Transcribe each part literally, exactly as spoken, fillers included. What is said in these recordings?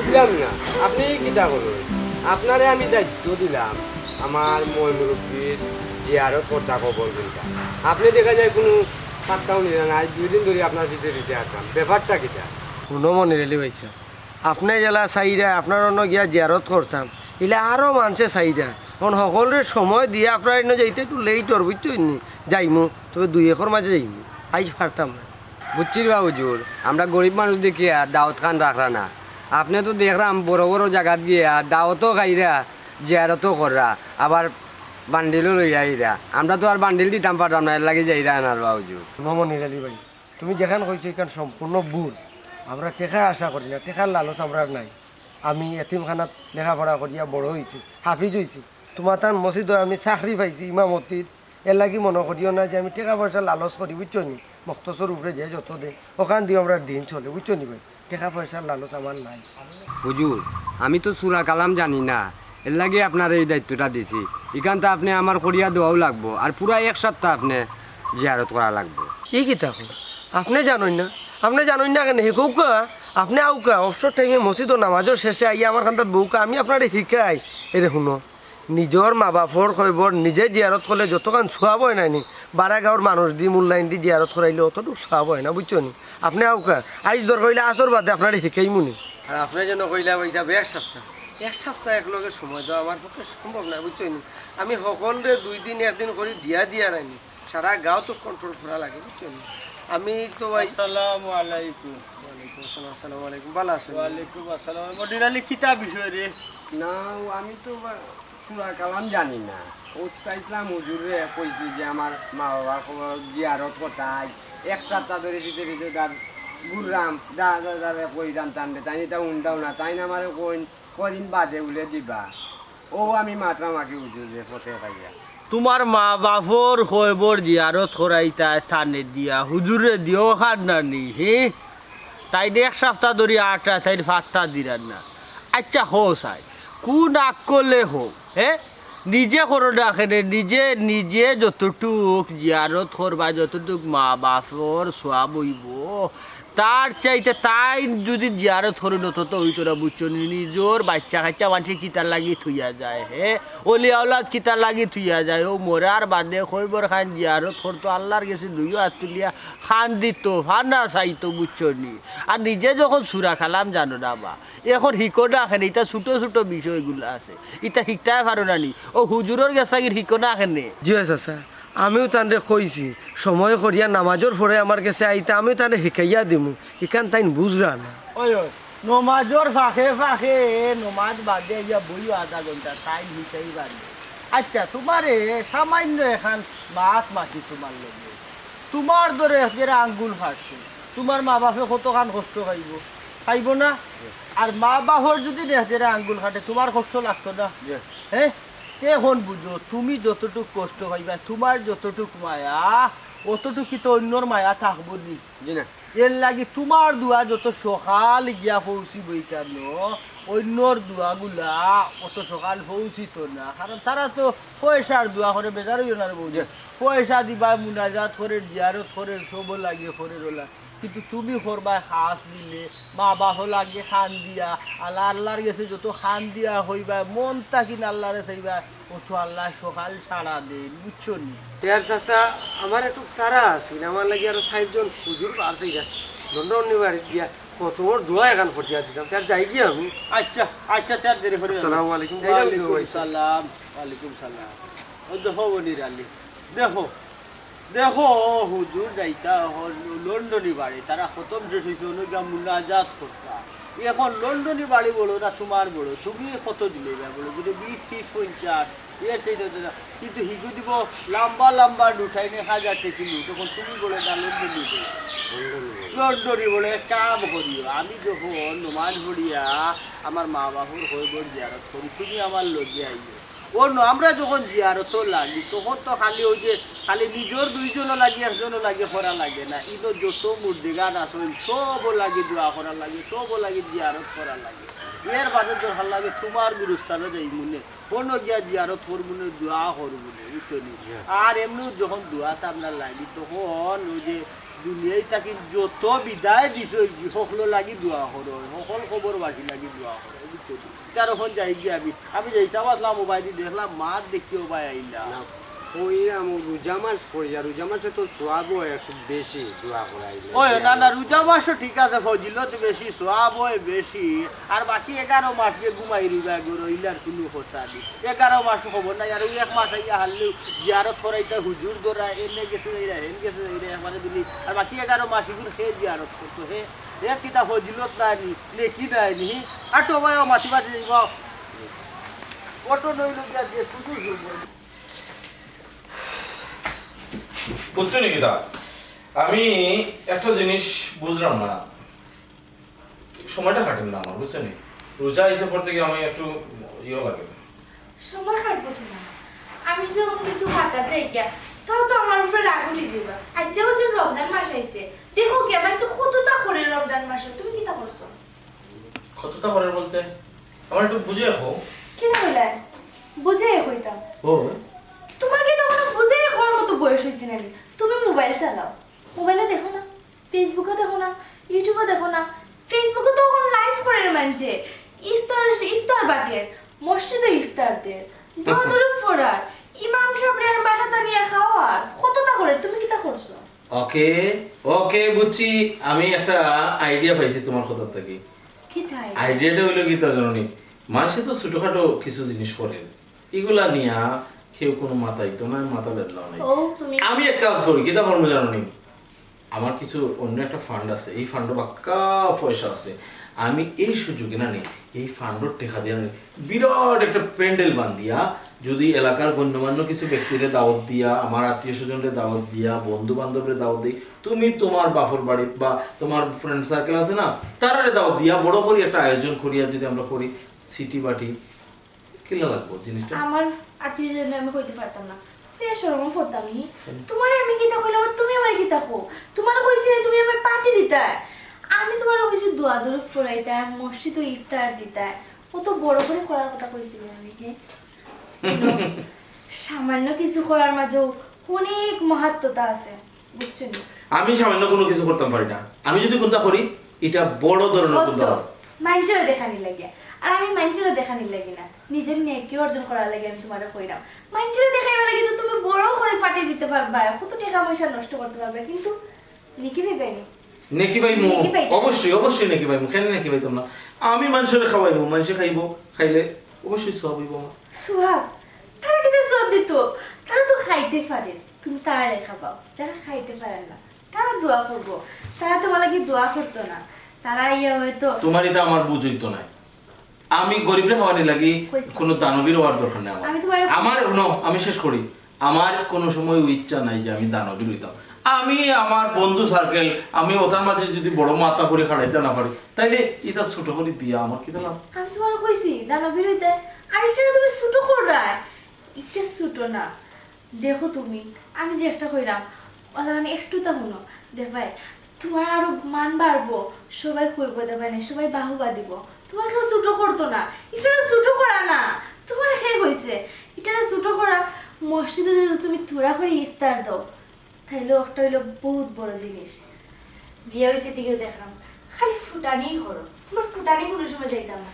বুঝলাম না, আপনি কিতা করইন? আপনারে আমি দায়িত্ব দিলাম আমার ময় মুরব্বির জিয়ারত করতা, কবর গুনতা। আপনি দেখা যায় কুনু পাত্তাও নিরা না, আইজ দুই দিন ধরি আপনার পিছে পিছে আসলাম, ব্যাপারটা কিতা? হুনো মনির আলী ভাইসাব, আপনে যেলা চাইরা আপনার অনো গিয়া জিয়ারত করতাম, ইলা আরো মানষে চাইরা। অখন হকলরে সময় দিয়া আপনার ইনো যাইতে একটু লেইট অর, বুঝছইন নি? যাইমু, তবে দুই একর মাঝে যাইমু, আইজ পারতাম না। বুঝছি রে বা হুজুর, আমরা গরিব মানুষ দেখিয়া দাওত খান রাখরা না। আপনে তো দেখরাম বড় বড় জাগাত গিয়া দাওতও খাইরা, জিয়ারতও কররা, আবার বান্ডিলও লইয়া আইরা। আমরা তো আর বান্ডিল দিতাম পাররাম না, এর লাগি যাইরা না রে বা হুজুর। হুনো মনির আলী ভাই, তুমি যেখান কইছো ইখান সম্পূর্ণ ভুল। আমরা টেকা আশা করি না, টেকার লালচ আমরার নাই। আমি এতিমখানাত লেখাপড়া করিয়া বড় অইছি, হাফিজ অইছি। তুমার তান মসজিদো আমি চাকরি পাইছি ইমামতির, এর লাগি মনো করিও না যে আমি টেকা পয়সার লালচ করি, বুঝছো নি? মখতসর উপরে যে যত দেয়, অখান দিয়াউ আমরার দিন চলে, বুঝছো নি ভাই? টেকা পয়সার লালচ আমার নাই। হুজুর, আমি তো সুরা কালাম জানি না, এর লাগি আপনারে এই দায়িত্বটা দিছি। ইখান তো আপনে আমার করিয়া দেওয়াউ লাগবো, আর পুরা এক সপ্তাহ আপনে জিয়ারত করা লাগবো। ই কিতা কইন? আপনে জানইন না? আপনে জানইন না কেনে? হিকউক্কা, আপনে আউক্কা, অবসর টাইমে মসজিদো নামাজর শেষে আইয়া আমার কান্দাত বউক্কা, আমি আপনারে হিকাই। এরে হুনো, নিজর মা বাফর কয়বর নিজে জিয়ারত করলে যতখান সওয়াব অয় নানি, বারা গাউর মানুষ দি, মুল্লাইন দি জিয়ারত করাইলে অতটুক সওয়াব অয় না, বুঝছো নি? আপনে আউক্কা, আইজ দরকার অইলে আছর বাদে আপনারে হিকাইমু নি। আর আপনে যেন কইলা ভাইসাব এক সপ্তাহ, এক সপ্তাহ একলগে সময় দেওয়া আমার পক্ষে সম্ভব নায়, বুঝছো নি? আমি হকলরে দুই দিন এক দিন করি দিয়া দিয়া রাইনি, সারা গাঁও তো control করা লাগে, বুঝছো নি? আমি তো ভাই আসসালামু আলাইকুম। ওয়ালাইকুম আসসালাম, আসসালামু আলাইকুম, ভালা আছইন? ওয়ালাইকুম আসসালাম। মনির আলী, কিতা বিষয় রে? না, ও আমি তো বা-, সুরা কালাম জানি না। ও চাইছিলাম হুজুররে কইছি যে আমার মা বাবার কবর জিয়ারত করতাম। এক সপ্তাহ ধরি দিতে দিতে তার ঘুরলাম, দা-, দা-, দারে কইরাম তানরে, তাইন ইতা হুনতাউ না, তাইন আমারে কইন, "কদিন বাদে উলে দিবা।" ও আমি মাতরাম আগে হুজুররে পথে পাইয়া। তুমার মা বাফর কয়বর জিয়ারত করাইতায় তানে দিয়া, হুজুররে দিও খান না নি, হে? তাইন এক সপ্তাহ ধরি আটরা, তাইন পাত্তা দিরার না। আইচ্ছা, কও চাই, কুন আক্কলে কও, হে? নিজে করো না কেনে, নিজে, নিজে যতটুক জিয়ারত করবা, যতটুক মা বাফর সওয়াব অইবো, তার চাইতে তাইন যুদি জিয়ারত করইন অত তো অইতো না, বুঝছো নি? নিজর বাইচ্চা কাইচ্চা মানষে কিতার লাগি থুইয়া যায়, হে? অলি আওলাদ কিতার লাগি থুইয়া যায়? অউ মরার বাদে কয়বর খান জিয়ারত করতো, আল্লার গেছে দুইও আত তুলিয়া কান্দিতো, ফানা চাইতো, বুঝছো নি? আর নিজে যখন সুরা কালাম জানো না বা, অখন হিকো না কেনে, ইতা ছুটো ছুটো বিষয়গুলা আছে, ইতা হিকতায় পারো না নি? অউ হুজুরর গেছ থাকি হিকো না কেনে? জি অয় চাচা, আমিও তানরে কইছি, সময় করিয়া নামাজর পরে আমার গেছে আইতা, আমিও তানরে হিকাইয়া দিমু, ইখান তাইন বুঝরা না। ওই, ওই, নমাজর ফাঁকে ফাঁকে, নমাজ বাদে আইয়া বইও আধা ঘন্টা, তাইন হিকাইবা নি। আইচ্ছা, তুমারে সামান্য এখান মাত মাতি তুমার লগে। তুমার ধরো এক জেরা আঙ্গুল ফাটছে, তুমার মা বাফে কতখান কষ্ট পাইবো, পাইবো না? আর মা বাফর যুদি এক জেরা আঙ্গুল ফাটে, তুমার কষ্ট লাগতো না? হে? অখন বুঝো, তুমি যতটুক কষ্ট পাইবায়, তুমার যতটুক মায়া, অতটুক কিতা অইন্যর মায়া থাকবো নি? জি না। এর লাগি তুমার দোয়া যত সকাল গিয়া পৌঁছিবো ইকানো, অইন্যর দোয়াগুলা অত সকাল পৌঁছিতো না। কারণ তারা তো পয়সার দোয়া করে, বেজার অইও না রে বউজি। জি। পয়সা দিবা, মুনাজাত করে, জিয়ারত করে, সব লাগে করে রোলা। কিন্তু তুমি করবায় খাস দিলে, মা বাফর লাগি কান্দিয়া, আল্লাহ, আল্লার গেছে যত কান্দিয়া কইবায়, মন থাকি আল্লারে চাইবায়, অত আল্লায় সকাল সাড়া দেইন, বুঝছো নি? তে আর চাচা, আমার একটু তাড়া আছিল, আমার লাগি আরো চাইরজন হুজুর বার চাইরা, লন্ডনি বাড়িত গিয়া কত বড় দোয়া এখান করিয়া দিতাম, তে আর যাই গিয়া আমি। আইচ্ছা, আইচ্ছা, তে আর দেরি করিও না। আসসালামু আলাইকুম। ওয়ালাইকুম সালাম, ওয়ালাইকুম সালাম। ও দেখো মনির আলী, দেখো, দেখো, হুজুর যাইতা অখন লন্ডনি বাড়ি, তারা খতম শেষ অইছে, অনো গিয়া মুনাজাত করতা। অখন লন্ডনি বাড়ি বড় না তুমার বড়, তুমি কত দিলে বা বড়, যদি বিশ, ত্রিশ, পঞ্চাশ, এর চাইতে তো না। কিন্তু হিগু দিবো লাম্বা লাম্বা নোট, আইনে হাজার টেকি নোট, অখন তুমি বড় না লন্ডনি বড়? লন্ডনি বড়, এক কাম করিও, আমি যখন নমাজ পড়িয়া আমার মা বাফর কবর জিয়ারত করি, তুমি আমার লগে আইও। অনো আমরা যখন জিয়ারতো লাগি, তখন তো খালি অউ যে, খালি নিজর দুইজনর লাগি, একজনর লাগি করা লাগে না। ইনো যত মুর্দেগান আছইন, সবর লাগি দোয়া করা লাগে, সবর লাগি জিয়ারত করা লাগে। এর বাদে দরকার লাগে তুমার গুরুস্থানো যাইমুনে, অনো গিয়া জিয়ারত করমুনে, দোয়া করমুনে, বুঝছো নি? আর এমনেউ যখন দোয়াত আমরা লাগি, তখন অউ যে দুনিয়াত থাকি যত বিদায় দিছইন, হকলর লাগি দোয়া করো, হকল কবরবাসীর লাগি দোয়া করো, বুঝছো নি? তার অখন যাইগি আমি, আমি যাইতাম আছলাম, ও বায়দি দেখলাম, মাত দেখি ও বায় আইলা। না, কইরাম, ও রোজা মাস করিয়া, রোজা মাসে তো সওয়াব অয় খুব বেশি দোয়া করাইলে। ওই না, না, রোজা মাসও ঠিক আছে, ফজিলত বেশি, সওয়াব অয় বেশি। আর বাকি এগারো মাস যে ঘুমাই রইবা গো, ইলার কুনু কথা নাই। এগারো মাস খবর নাই, আর ওই এক মাস আইয়া হারলেও জিয়ারত করাইতা, হুজুর ধরা, এনে গেছে যাইরা, হেন গেছে যাইরা, একবারে দিলি। আর বাকি এগারো মাস ইগুর হে জিয়ারত করতো, হে, হে কিতা ফজিলত নাই নি, নেকি নাই নি? আর তো ভাই, ও মাতি মাতি যাইবা। অটো নইল গিয়া যে শুধু শুধু। বুঝছো নি কিতা? আমি একটা জিনিস বুঝলাম না, সময়টা কাটের না আমার, বুঝছো নি? রোজা আইছে পর থাকি আমি একটু ইয়ে লাগে। সময় কাটবো তো না, আমি যদি এখন কিছু মাতা চাই গিয়া, তাও তো আমার উপরে রাগ উঠি যাইবা। আচ্ছা, ওই যে রমজান মাস আইছে, দেখো গিয়া, মানে, কততা করে রমজান মাসে, তুমি কিতা করছো? কততা করে বলতে? আমার একটু বুঝে রাখো। কিতা কইলা? বুঝে কইতাম। ও। তোমার কি তখনো বুঝে করার মতো বয়স হইছে না নি? তুমি মোবাইল চালাও, মোবাইলে দেখো না, Facebook-এ দেখো না, YouTube-এ দেখো না। Facebook-এ তো এখন live করে মানষে, ইফতার, ইফতার বাটের, মসজিদে ইফতার দের, দোয়া দরুদ পড়ার, ইমাম সাহেবরে বাসাত আনিয়া খাওয়ার, কততা করে, তুমি কিতা করছো? ওকে, ওকে, বুঝছি। আমি একটা আইডিয়া পাইছি তোমার কথা থাকি। কিতা আইডিয়া? আইডিয়াটা হইলো কিতা জানো নি? মানষে তো ছোটখাটো কিছু জিনিস করে, ইগুলা নিয়া কেউ কোনো মাতাইতো না, মাথা ব্যথাও নাই। ও, তুমি আমি এক কাজ করি, কিতা করবো জানো নি? আমার কিছু অন্য একটা ফান্ড আছে, এই ফান্ডো বাক্কা পয়সা আছে। আমি এই সুযোগে না নি, এই ফান্ডর টেকা দিয়া নি, বিরাট একটা প্যান্ডেল বান্ধিয়া, যদি এলাকার গণ্যমান্য কিছু ব্যক্তিরে দাওয়াত দিয়া, আমার আত্মীয় স্বজনরে দাওয়াত দিয়া, বন্ধু বান্ধবরে দাওয়াত দেই, তুমি তোমার বাপর বাড়ি বা তোমার ফ্রেন্ড সার্কেল আছে না, তারারে দাওয়াত দিয়া বড় করি একটা আয়োজন করিয়া যদি আমরা করি, সিটি বাটি, কিলা লাগবো জিনিসটা? আমার আত্মীয় স্বজন আমি কইতে পারতাম না, বেশ শরমও পড়তাম নি। তোমারে আমি কিতা কইলাম আর তুমি আমারে কিতা কও? তোমারে কইছি না তুমি আমারে পার্টি দিতায়, আমি তোমারে কইছি দোয়া দরুদ পড়াইতায়, মসজিদো ইফতার দিতায়, অত বড় করে করার কথা কইছি না আমি, হ্যাঁ? সামান্য কিছু করার মাঝেও অনেক মাহাত্ম্যতা আছে, বুঝছো নি? আমি সামান্য কোনো কিছু করতাম পারি না। আমি যদি কোনটা করি, এটা বড় ধরনের অত কোনটা হয়। মাইনষরে দেখানির লাগিয়া। আর আমি মাইনষরে দেখানির লাগি না, নিজের নেকি অর্জন করার লাগি আমি তোমারে কইরাম। মাইনষরে দেখাইবার লাগি তো তুমি বড় করে পার্টি দিতে পারবায়, কত টেকা পয়সা নষ্ট করতে পারবায়, কিন্তু নেকি পাইবায় নি। নেকি পাইমু? নেকি পাইতাম। অবশ্যই, অবশ্যই নেকি পাইমু। কেনে নেকি পাইতাম না? আমি মাইনষরে খাওয়াইমু, মাইনষে খাইবো, খাইলে অবশ্যই সওয়াব অইবো আমার। সওয়াব? তারা কিতা সওয়াব দিতো? তারা তো খাইতে পারে, তুমি তারারে খাওয়াও। যারা খাইতে পারে না, তারা দোয়া করবো। তারা তোমার লাগি দোয়া করতো না, তারা ইয়া হয়তো তোমার ইতা আমার বুঝ অইতো নায়। আমি গরিবরে খাওয়ানির লাগি কইছি। কোনো দানবীর হওয়ার দরকার নাই আমার। আমি তোমারে আমার, no, আমি শেষ করি। আমার কোনো সময় ওই ইচ্ছা নাই যে আমি দানবীর হইতাম। আমি আমার বন্ধু সার্কেল, আমি ওটার মাঝে যদি বড় মাথা করে খাড়াইতে না পারি, তাইলে এটা ছোট করে দিয়া আমার কিতা লাভ? আমি তোমারে কইছি দানবীর হইতে, আর এটা তুমি ছোট কররায়। এটা ছোট না। দেখো তুমি, আমি যে একটা কইরাম, ওলা মানে একটু তা হুনো। দেখবায়, তোমার আরো মান বাড়বো, সবাই কইবো, দেখবায় নি, সবাই বাহবা দিবো। তোমারে কেউ ছোট করতো না, ইটারে ছোট করা না। তোমারে কে কইছে? ইটারে ছোট করা। মসজিদো যদি তুমি থুড়া করি ইফতার দেও, তাইলে একটা অইলো বহুত বড় জিনিস। বিয়া অইছে দিকেও দেখরাম, খালি ফুটানিই করো। তোমার ফুটানি কোনো সময় যাইতাম না।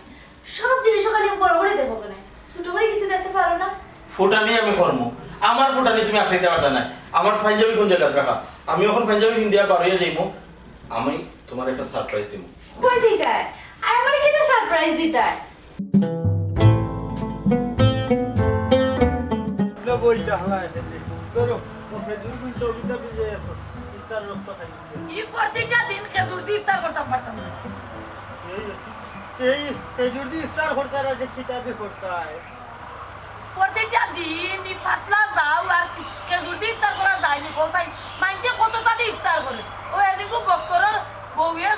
সব জিনিসও খালি বড় করে দেখো কেনে? ছোট করে কিছু দেখতে পারো না? ফুটানি আমি করমু। আমার ফুটানি তুমি আটকাইতে পারতা না। আমার পাঞ্জাবি কোন জাগাত রাখা? আমি অখন পাঞ্জাবি পিন্দিয়া বার অইয়া যাইমু। আমি তোমারে একটা সারপ্রাইজ দিমু। কই দিতায়? আর আমারে কিতা সারপ্রাইজ দিতায়? লো বই, জাহলা এসে দে। ধরো, ও খেজুর কুইন্টা অগিতা ভিজে এখন। ইফতার রক্ত খাই। ই প্রতিটা দিন খেজুর দি ইফতার করতাম পারতাম না। এই, এই খেজুর দি ইফতার করতায় না, যে কিতা দি করতায়? প্রতিটা দিন ই পাতলা যাও আর খেজুর দি ইফতার করা যায়নি, কও চাই। মাইনষে কততা দি ইফতার করে। ও এদিকে বক্করর বউয়ে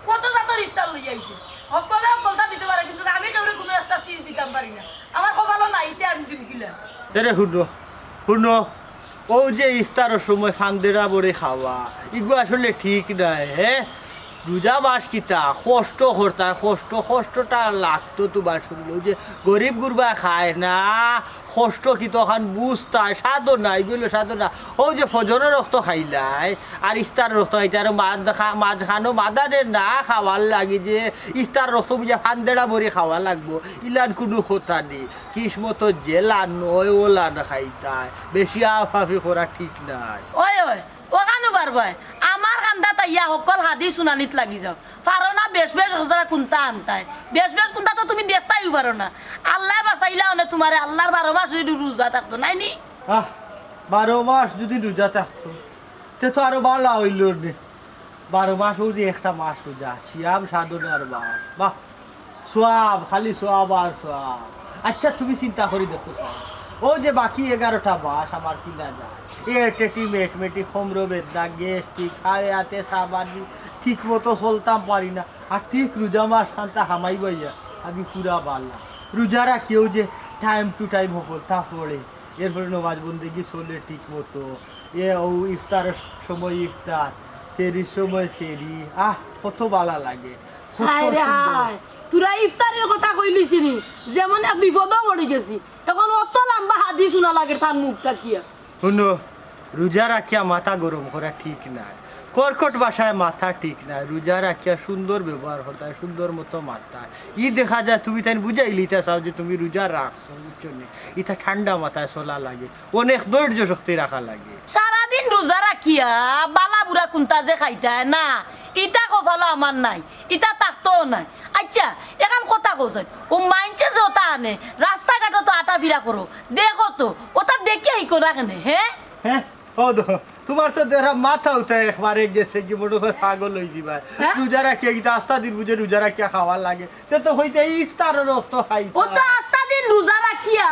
কত জাতর ইফতার লইয়া আইছে। হকলে হকলতা দিতে পারে, কিন্তু আমি কেউরে কোনো একটা চিজ দিতাম পারি না। আমার কপালো নাই, ইতে আমি দিমু কিলা? এরে হুনো, হুনো, ও যে ইফতারর সময় ফান্দেরা বরে খাওয়া, ইগু আসলে ঠিক নায়, হে? রোজা মাস কিতা কষ্ট করতায়, কষ্ট, কষ্টটা লাগতো তুমার শরীলো। অউ যে গরিব গুরবায় খায় না, কষ্ট কিতা অখান বুঝতায়, সাধনা, ইগুলো সাধনা। অউ যে ফজরর রক্ত খাইলায়, আর ইফতারর রক্ত খাইতায়, আর মাঝ-, মাঝখানো মাদানে না খাওয়ার লাগি যে ইফতারর রক্ত বুঝা ফান্দেড়া ভরি খাওয়া লাগবো, ইলান কুনু কথা নি। কিসমতো যেলান নয়, ওলান খাইতায়। বেশি আফাফি করা ঠিক নায়। ওই, ওই, অখানউ পারবায়। আমার কান্দাত আইয়া হক্কল হাদিস হুনানিত লাগি যাও। পারো না বেশ বেশ হজরা কুন্তা আনতায়। বেশ বেশ কুন্তা তো তুমি দেখতাইউ পারো না। আল্লায় বাঁচাইলা অনে তুমারে, আল্লার বারো মাস যদি রোজা থাকতো, নায় নি? আহ, বারো মাস যদি রোজা থাকতো, তে তো আরো ভালা অইলো নে। বারো মাস অউ যে একটা মাস রোজা, সিয়াম সাধনার মাস। বাহ, সওয়াব, খালি সওয়াব আর সওয়াব। আইচ্ছা, তুমি চিন্তা করি দেখো চাই, অউ যে বাকি এগারোটা মাস আমার কিলা যায়, এ টেটি মেটমেটি, কোমরো বেদনা, গ্যাস্ট্রিক, হাওয়াতে সাবানি, ঠিক মতো চলতাম পারি না। আর ঠিক রোজা মাস খানতা হামাই বাইয়া আমি পুরা ভালা। রোজা রাখিও যে time to time হকলতা পড়ে, এরপরে নমাজ বন্দেগি চলে ঠিক মতো। এ অউ ইফতারর সময় ইফতার, সেহরির সময় সেহরি, আহ, কত ভালা লাগে, কত হায় রে সুন্দর। হায়, তোরা ইফতারির কথা কইলিস নি, যেমন এক বিপদো পড়ি গেছি। এখন অত লাম্বা হাদিস হুনা লাগের তান মুখ থাকিয়া। হুনো, রোজা রাখিয়া মাথা গরম করা ঠিক নায়, কর্কট ভাষায় মাতা ঠিক নায়। রোজা রাখিয়া সুন্দর ব্যবহার করতায়, সুন্দর মতো মাততায়। ই দেখা যায় তুমি তাইন বুঝাইলিতা চাও যে তুমি রোজা রাখছো, বুঝছো নি? ইতা ঠান্ডা মাথায় চলা লাগে। অনেক ধৈর্য শক্তি রাখা লাগে। সারাদিন রোজা রাখিয়া বালা বুরা কুন্তা যে খাইতায় না, ইতা কপালো আমার নাই, ইতা থাকতোও নায়। আইচ্ছা, এখান কথা কও চাই, অউ মাইনষে যে অতা আনে, রাস্তাঘাটো তো আটাফিরা করো, দেখো তো, অতা দেখিয়া হিকো না কেনে, হে? হে? অউ দেখো, তুমার তো দেরা মাথা উঠা একবারে গেছে গি, মনো অয় পাগল অইযিবায়। হে? রোজা রাখিয়া কিতা আস্তা দিন বুঝে রোজা রাখিয়া খাওয়া লাগে? তে তো কইতে ইফতারর রক্ত খাইতা। অউ তো আস্তা দিন রোজা রাখিয়া,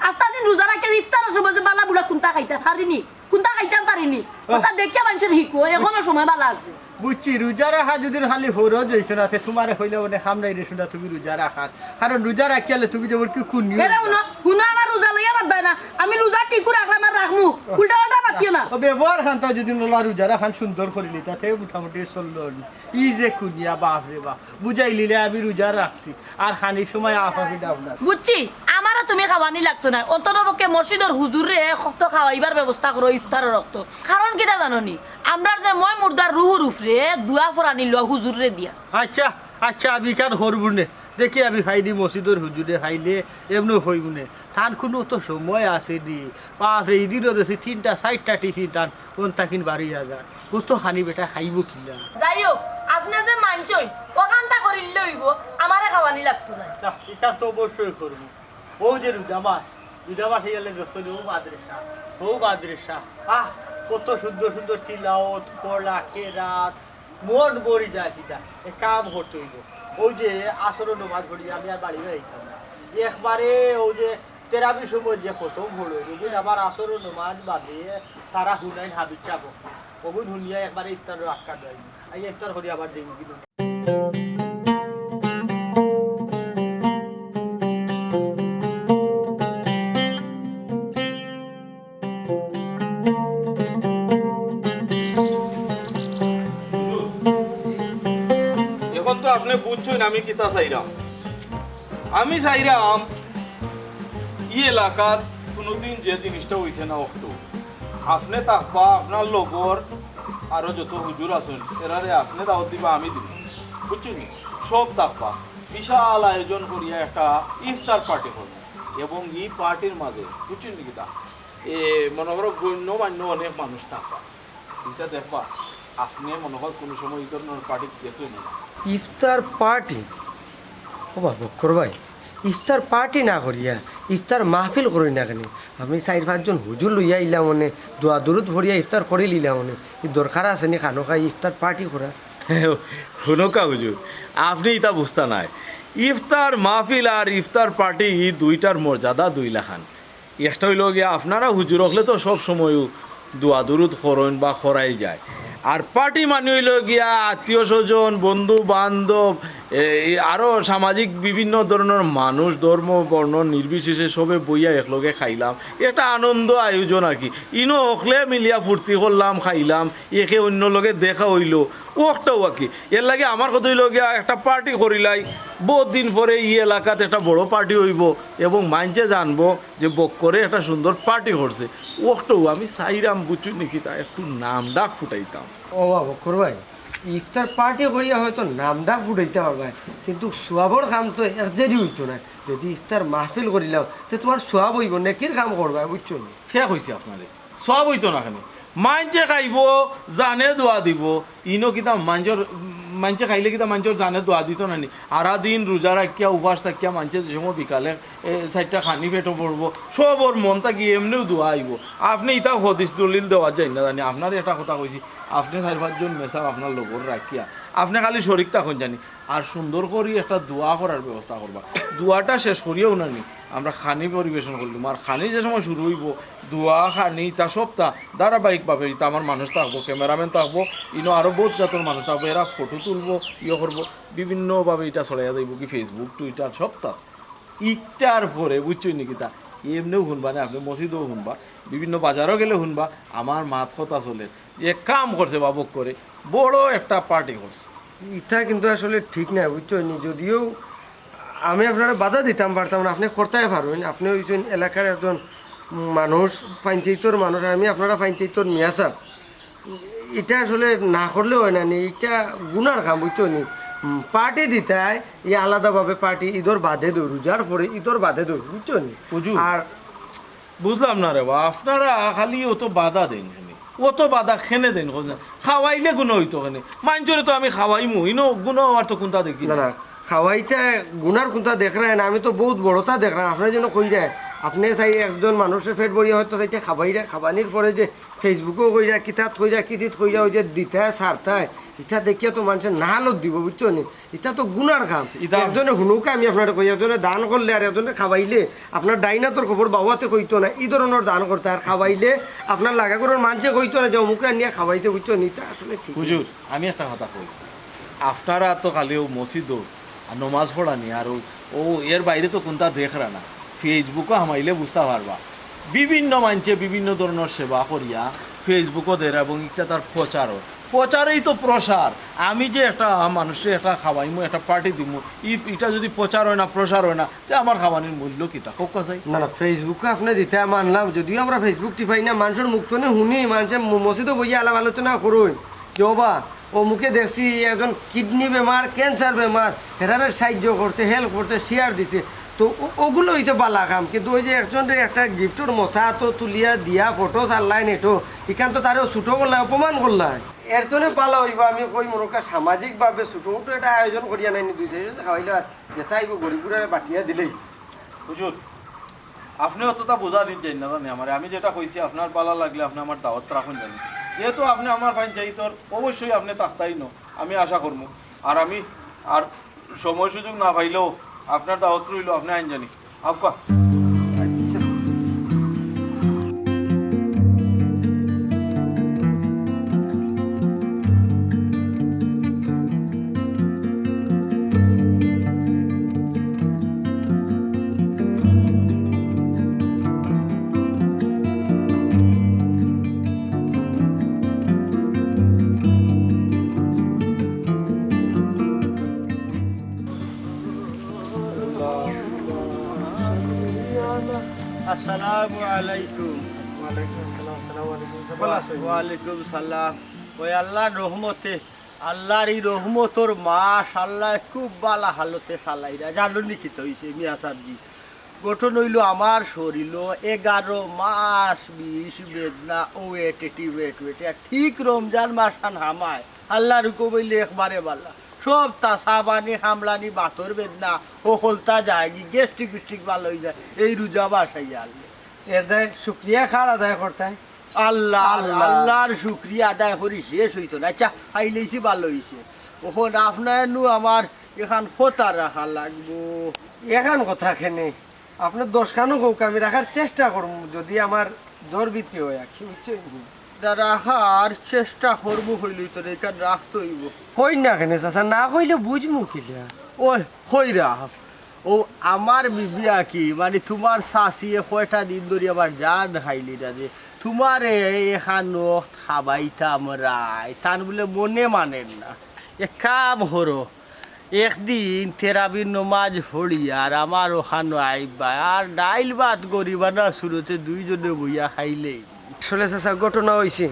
আস্তা দিন রোজা রাখিয়া ইফতারর সময় যে বালা বুরা কুন্তা খাইতা পারি নি, কুন্তা খাইতা পারি নি, অতা দেখিয়া মাইনষর হিকো, এখনো সময় বালা আছে। বুঝছি, রোজা রাখা যদি খালি ফরজ অইতো না, তে তুমারে কইলে অনে কাম নাই রে হুনা, তুমি রোজা রাখার। কারণ রোজা রাখিয়ালে তুমি যেমন কি কুনিও এরে হুনো, হুনো, আমার রোজা লইয়া বাদ দেয় না, আমি রোজা ঠিকউ রাখলাম আর রাখমু, উল্টা পাল্টা মাতিও না। অউ ব্যবহার খানতা যদি নলা রোজা রাখান সুন্দর করিলিতা, তে মোটামুটি চললো নি। ই যে কুনিয়া, বাপ রে বাপ, বুঝাইলিলে আমি রোজা রাখছি, আর খানির সময় আফাফি ডাবলা। বুঝছি, আমারে তুমি খাওয়ানি লাগতো নায়, অন্ততপক্ষে মসজিদর হুজুররে কত খাওয়াইবার ব্যবস্থা করো ইফতারর রক্ত। কারণ কিতা জানো নি? আমরার যে ময় মুর্দার রুহুর উপরে দোয়া পড়ানি লওয়া হুজুররে দিয়া। আইচ্ছা, আইচ্ছা, আমি ইখান করমু নে। দেখি আমি পাইনি মসজিদর হুজুররে, পাইলে এমনেউ কইমু নে। তান কুনু তো সময় আছে নি। বাপ রে, ইদিনও দেখছি তিনটা চাইরটা টিফিন তান অন থাকিন বারইয়া যার। অতখানি বেটা খাইবো কিলা? যাই হউক, আপনে যে মানছইন, অখানতা করিলে অইবো, আমারে খাওয়ানি লাগতো নায়। না, ইটা তো অবশ্যই করমু। অউ যে রোজা মাস, রোজা মাস আইয়ালে দেখছো নি, অউ মাদ্রাসা, অউ মাদ্রাসা। আহ, কত সুন্দর সুন্দর তিলাওত, পড়া, কেরাত, মন ভরি যায় কিতা। এক কাম করতে অইবো। অউ যে আসরর নমাজ পড়ি আমি আর বাড়ি যাইতাম না। একবারে অউ যে তেরাবির সময় যে খতম পড়ইন, অগুন আবার আসরর নমাজ বাদে তারা হুনাইন হাফিজ সাব। অগুন হুনিয়া একবারে ইফতারর আক্কা দেইন। আইয়া ইফতার করি আবার দেইন। এখন তো আপনে বুঝছইন আমি কিতা চাইরাম। আমি চাইরাম ই এলাকাত কুনুদিন যে জিনিসটা অইছে না অখটু, আপনে থাকবা, আপনার লগর আরো যত হুজুর আছইন, এরারে আপনে দাওয়াত দিবা, আমি দিমু, বুঝছইন নি? সব থাকবা, বিশাল আয়োজন করিয়া একটা ইফতার পার্টি করমু। এবং ই পার্টির মাঝে, বুঝছইন নি কিতা, এ, মনো করো গণ্যমান্য অনেক মানুষ থাকবা। ইটা দেখবা, আপনে মনো করো কুনু সময় ই ধরনর পার্টিত গেছইন নি? ইফতার পার্টি? ও বা বক্কর ভাই, ইফতার পার্টি না করিয়া ইফতার মাহফিল করইন না কেনে? আমি চাইর পাঁচজন হুজুর লইয়া আইলাম অনে, দোয়া দুরুদ পড়িয়া ইফতার করিলিলাম অনে। ই দরকার আছে নি খানো খাই ইফতার পার্টি করা? হুনউক্কা হুজুর, আপনে ইতা বুঝতা নায়। ইফতার মাহফিল আর ইফতার পার্টি ই দুইটার মর্যাদা দুই লাখান। একটা অইলো গিয়া আপনারা হুজুর অকলে তো সব সময়উ দোয়া দুরুদ করইন বা করাই যায়। আর পার্টি মানি অইলো গিয়া আত্মীয় স্বজন, বন্ধু বান্ধব, এ, এই আরো সামাজিক বিভিন্ন ধরনর মানুষ, ধর্ম বর্ণ নির্বিশেষে সবে বইয়া একলগে খাইলাম, একটা আনন্দ আয়োজন আর কি। ইনো অকলে মিলিয়া ফুর্তি করলাম, খাইলাম, একে অইন্যর লগে দেখা অইলো, ওটাও আর কি। এর লাগি আমার কথা অইলো গিয়া, একটা পার্টি করিলাই, বহুত দিন পরে ই এলাকাত একটা বড় পার্টি অইবো এবং মাইনষে জানবো যে বক্করে একটা সুন্দর পার্টি করছে। ওটাও আমি চাইরাম, বুঝছো নি কিতা, একটু নাম ডাক ফুটাইতাম। ও বা বক্কর ভাই, ইফতার পার্টি করিয়া হয়তো নাম ডাক ফুটাইতা পারবায়, কিন্তু সওয়াবর কাম তো এক জেরি অইতো না। যদি ইফতার মাহফিল করিলাও, তে তুমার সওয়াব অইবো, নেকির কাম করবায়, বুঝছো নি? কে কইছে আপনারে? সওয়াব অইতো না কেনে? মাইনষে খাইবো, জানে দোয়া দিবো। ইনো কিতা মাইনষর, মাইনষে খাইলে কিতা মাইনষর জানে দোয়া দিতো না নি? হারা দিন রোজা রাখিয়া, উপাস থাকিয়া মাইনষে যে সময় বিকালে, এ, চাইরটা খানি পেটো পড়বো, সবর মন থাকি এমনেউ দোয়া আইবো। আপনে ইতা হদিস দলিল দেওয়া যায় না জানি। আপনারে একটা কথা কইছি, আপনে চাইর পাঁচজন মেসাব আপনার লগর রাখিয়া, আপনে খালি শরিক থাকইন জানি। আর সুন্দর করি একটা দোয়া করার ব্যবস্থা করবা। দোয়াটা শেষ করিয়াউ না নি, আমরা খানি পরিবেশন করলুম। আর খানি যে সময় শুরু অইবো, দোয়া, খানি, ইতা সবতা ধারাবাহিকভাবে, ইতা আমার মানুষ থাকবো, ক্যামেরাম্যান থাকবো, ইনো আরো বহুত জাতর মানুষ থাকবো, এরা ফটো তুলবো, ইয়ে করবো, বিভিন্নভাবে ইটা ছড়াইয়া যাইবো কি Facebook, Twitter, সবতা। ইটার পরে, বুঝছো নি কিতা, এমনেউ হুনবা না, আপনে মসজিদও হুনবা, বিভিন্ন বাজারও গেলে হুনবা, আমার মাত কথা চলের। যে কাম করছে বাবক করে, বড় একটা পার্টি করছে। ইটা কিন্তু আসলে ঠিক না, বুঝছো নি? যদিও আমি আপনারে বাধা দিতাম পারতাম না, আপনে করতায় পারইন, আপনে অইছইন এলাকার একজন মানুষ, পঞ্চায়েতর মানুষ, আর আমি আপনারা পঞ্চায়েতর মিয়া সাব। ইটা আসলে না করলে অয় না নি, ইটা গুনার কাম, বুঝছো নি? উম, পার্টি দিতায়, ই আলাদাভাবে পার্টি, ইদর বাদে দেও, রোজার পরে ইদর বাদে দেও, বুঝছো নি? হুজুর। আর বুঝলাম না রে বা, আপনারা খালি অত বাধা দেইন কেনে? অত বাধা কেনে দেইন? খাওয়াইলে গুনা অইতো কেনে? মাইনষরে তো আমি খাওয়াইমু, ইনো গুনা অওয়ার তো কুন্তা দেখি না। না, না, খাওয়াইতে গুনার কুন্তা দেখরায় না, আমি তো বহুত বড়তা দেখরাম। আপনে যেন কইরা, আপনে চাই একজন মানুষরে পেট ভরিয়া হয়তো চাইতে খাবাইরা, খাবানির পরে যে Facebook-ও কইরা, কিতাত কইরা, কিতিত কইরা, ওই যে দিতায়, ছাড়তায়, ইতা দেখিয়া তো মাইনষে নালত দিবো, বুঝছো নি? ইতা তো গুনার কাম। ইতা একজনে হুনউক্কা, আমি আপনারে কই, একজনে দান করলে আর একজনে খাবাইলে, আপনার ডাইন আতর খবর বাউ আতে কইতো না, ই ধরনর দান করতা, আর খাবাইলে আপনার লাগা ঘরর মাইনষে কইতো না যে অমুকরে আনিয়া খাবাইছে, বুঝছো নি? ইতা আসলে ঠিক না। হুজুর, আমি একটা কথা কই, আপনারা তো খালি অউ মসজিদো আর নমাজ পড়ানি আর অউ, অউ এর বাইরে তো কুন্তা দেখরা না। Facebook-ও হামাইলে বুঝতা পারবা, বিভিন্ন মাইনষে বিভিন্ন ধরনর সেবা করিয়া Facebook-ও দের এবং ইটা তার প্রচারও। প্রচারেই তো প্রসার। আমি যে একটা মানুষরে একটা খাওয়াইমু, একটা পার্টি দিমু, ই-, ইটা যদি প্রচার অয় না, প্রসার অয় না, তে আমার খাওয়ানির মূল্য কিতা? কউক্কা চাই। না, না, Facebook-ও আপনে দিতা মানলাম, যদিও আমরা Facebook টিপাই না, মাইনষর মুখ থনে হুনি, মাইনষে ম-, মসজিদো বইয়া আলাপ আলোচনা করইন যে, "ও বা, অমুকে দেখছি একজন কিডনি বেমার, ক্যান্সার বেমার, হেরারে সাইয্য করছে, হেল্প করছে, শেয়ার দিছে।" তো অ-, অগুলো অইছে বালা কাম, কিন্তু ওই যে একজনরে একটা গিফটর মশা তো তুলিয়া দিয়া ফটো ছাড়লায় নেটো, ইখান তো তারে ছুটো করলায়, অপমান করলায়। এর জন্য বালা অইবো, আমি কই মনে কর সামাজিকভাবে ছুটো মুটো একটা আয়োজন করিয়া নাইনি, দুই চাইরজন খাওয়াইলে আর যেতা আইবো গরিব গুরারে বাটিয়া দিলেই। হুজুর, আপনে অততা বুঝানিত যাইন না জানি আমারে। আমি যেটা কইছি, আপনার বালা লাগলে আপনে আমার দাওয়াত রাখইন জানি। যেহেতু আপনে আমার পঞ্চায়েতর, অবশ্যই আপনে থাকতায় ইনো, আমি আশা করমু। আর আমি আর সময় সুযোগ না পাইলেও আপনার দাওয়াত রইলো, আপনে আইন জানি। আউক্কা। আসসালামু আলাইকুম। ওয়ালাইকুম আসসালাম, আসসালামু আলাইকুম। ভালা আছইন? ওয়ালাইকুম সালাম। ওই আল্লার রহমতে, আল্লার ই রহমতর মাস আল্লায় খুব বালা হালতে চালাইরা। জানো নি কিতা অইছে মিয়া সাবজি? ঘটনা অইলো আমার শরীলো এগারো মাস বিষ বেদনা, ও এটেটি ওয়েট ওয়েটে। আর ঠিক রমজান মাস খান হামায়, আল্লার হুকুম অইলে একবারে বালা। সবতা সাবানি, হামলানি, বাতর বেদনা, হকলতা যায়গি, গ্যাস্ট্রিক গুস্ট্রিক বালা অইযায়, এই রোজা মাস আইয়া আল্লে। এর দায় শুকরিয়া কার আদায় করতায়? আল্লার, আল্লার। আল্লার শুকরিয়া আদায় করি শেষ অইতো না। আচ্ছা, আইলাইছি বালা অইছে। অখন আপনার নু আমার এখান কথা রাখা লাগবো। এখান কথা কেনে? আপনে দশখানও কউক্কা, আমি রাখার চেষ্টা করমু, যদি আমার জোর ভিত্তি অয় আর কি, বুঝছইন নি? না, রাখার চেষ্টা করমু কইলেউ তো এখান রাখতে অইবো। কইন না কেনে চাচা, না কইলে বুঝমু কিলা? ওই, কই রাখ। ও আমার বিবি আকি, মানে তুমার চাচিয়ে কয়টা দিন ধরি আমার জান খাইলি না যে, তুমারে এখানো খাবাইতাম রাইত, তান বুলে মনে মানের না। এক কাম করো, একদিন তেরাবির নমাজ পড়িয়া আর আমার অখানো আইবা, আর ডাইল ভাত গরিবানা সুরতে দুইজনে বইয়া খাইলেই। আসলে চাচা, ঘটনা অইছে,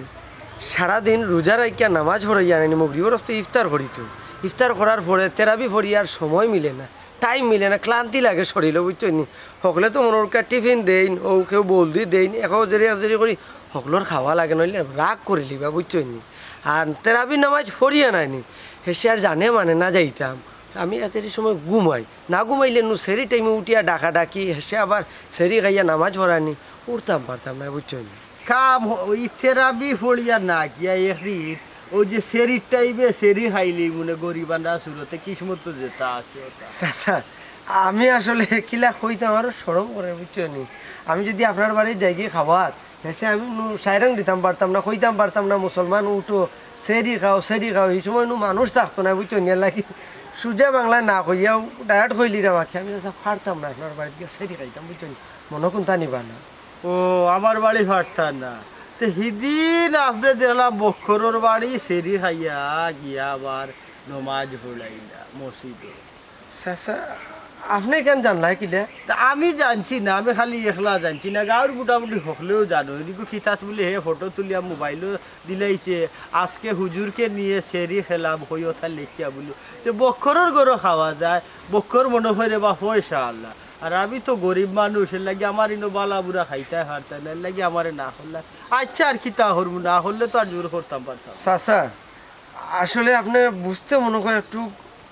সারাদিন রোজা রাখিয়া নামাজ পড়াইয়া আনি, মগরিবর অক্ত ইফতার করিতো। ইফতার করার পরে তেরাবি পড়িয়া আর সময় মিলে না, টাইম মিলে না, ক্লান্তি লাগে শরীলো, বুঝছইন নি? হকলে তো মনো করউক্কা টিফিন দেইন, অউ কেউ বলদি দেইন, এক জেরি এক জেরি করি হকলর খাওয়া লাগে, নইলে রাগ করিলিবা, বুঝছইন নি? আর তেরাবির নামাজ পড়িয়া নাইনি, হেষে আর জানে মানে না যাইতাম। আমি এত সময় ঘুমাই, না ঘুমাইলে নু সেরি টাইমে উঠিয়া ডাকাডাকি, হেষে আবার সেরি খাইয়া নামাজ পড়ানি, উঠতাম পারতাম না, বুঝছইন নি? কাম হ-, ওই তেরাবি পড়িয়া না গিয়া একদিন ওই যে সেরির টাইমে সেরি খাইলি মনে গরিবানা সুরতে কিসমত তো যেটা আছে ওটা। চাচা, আমি আসলে কিলা কইতাম, আমারও শরম করে, বুঝছইন নি? আমি যদি আপনার বাড়ি যাইগি খাওয়াত, হেষে আমি নু সাইরাং দিতাম পারতাম না, কইতাম পারতাম না, "মুসলমান উঠো, সেরি খাও, সেরি খাও।" হি সময় নু মানুষ থাকতো না, বুঝছইন নি? এর লাগি সুজা বাংলায় না কইয়াউ ডাইরেক্ট কইলিরাম আখি, "আমি চাচা পারতাম না আপনার বাড়িত গিয়া সেরি খাইতাম", বুঝছইন নি? মনো কুন্তা নিবা না। ও, আমার বাড়ি পারতা না। তে হিদিন আপনে দেখলাম বক্করর বাড়ি সেরি খাইয়া গিয়া আবার নমাজ পড়াইলা মসজিদো। চাচা, আপনে কেন জানলা কিলা? তা আমি জানছি না, আমি খালি একলা জানছি না, গাউর মোটামুটি হকলেও জানো। এদিকে কিতাত বুলে হে ফটো তুলিয়া মোবাইলো দিলাইছে, আজকে হুজুরকে নিয়ে সেরি খেলাম, কইও তা লেখিয়া বুলে। তে বক্করর ঘরো খাওয়া যায়, বক্কর মনো করে বা পয়সা আল্লাহ। আর আমি তো গরিব মানুষ, এর লাগি আমার ইনো বালা বুরা খাইতায় পারতায় না, এর লাগি আমারে না করলা। আচ্ছা, আর কিতা করমু, না করলে তো আর জোর করতাম পারতাম না। চাচা, আসলে আপনে বুঝতে মনো কয় একটু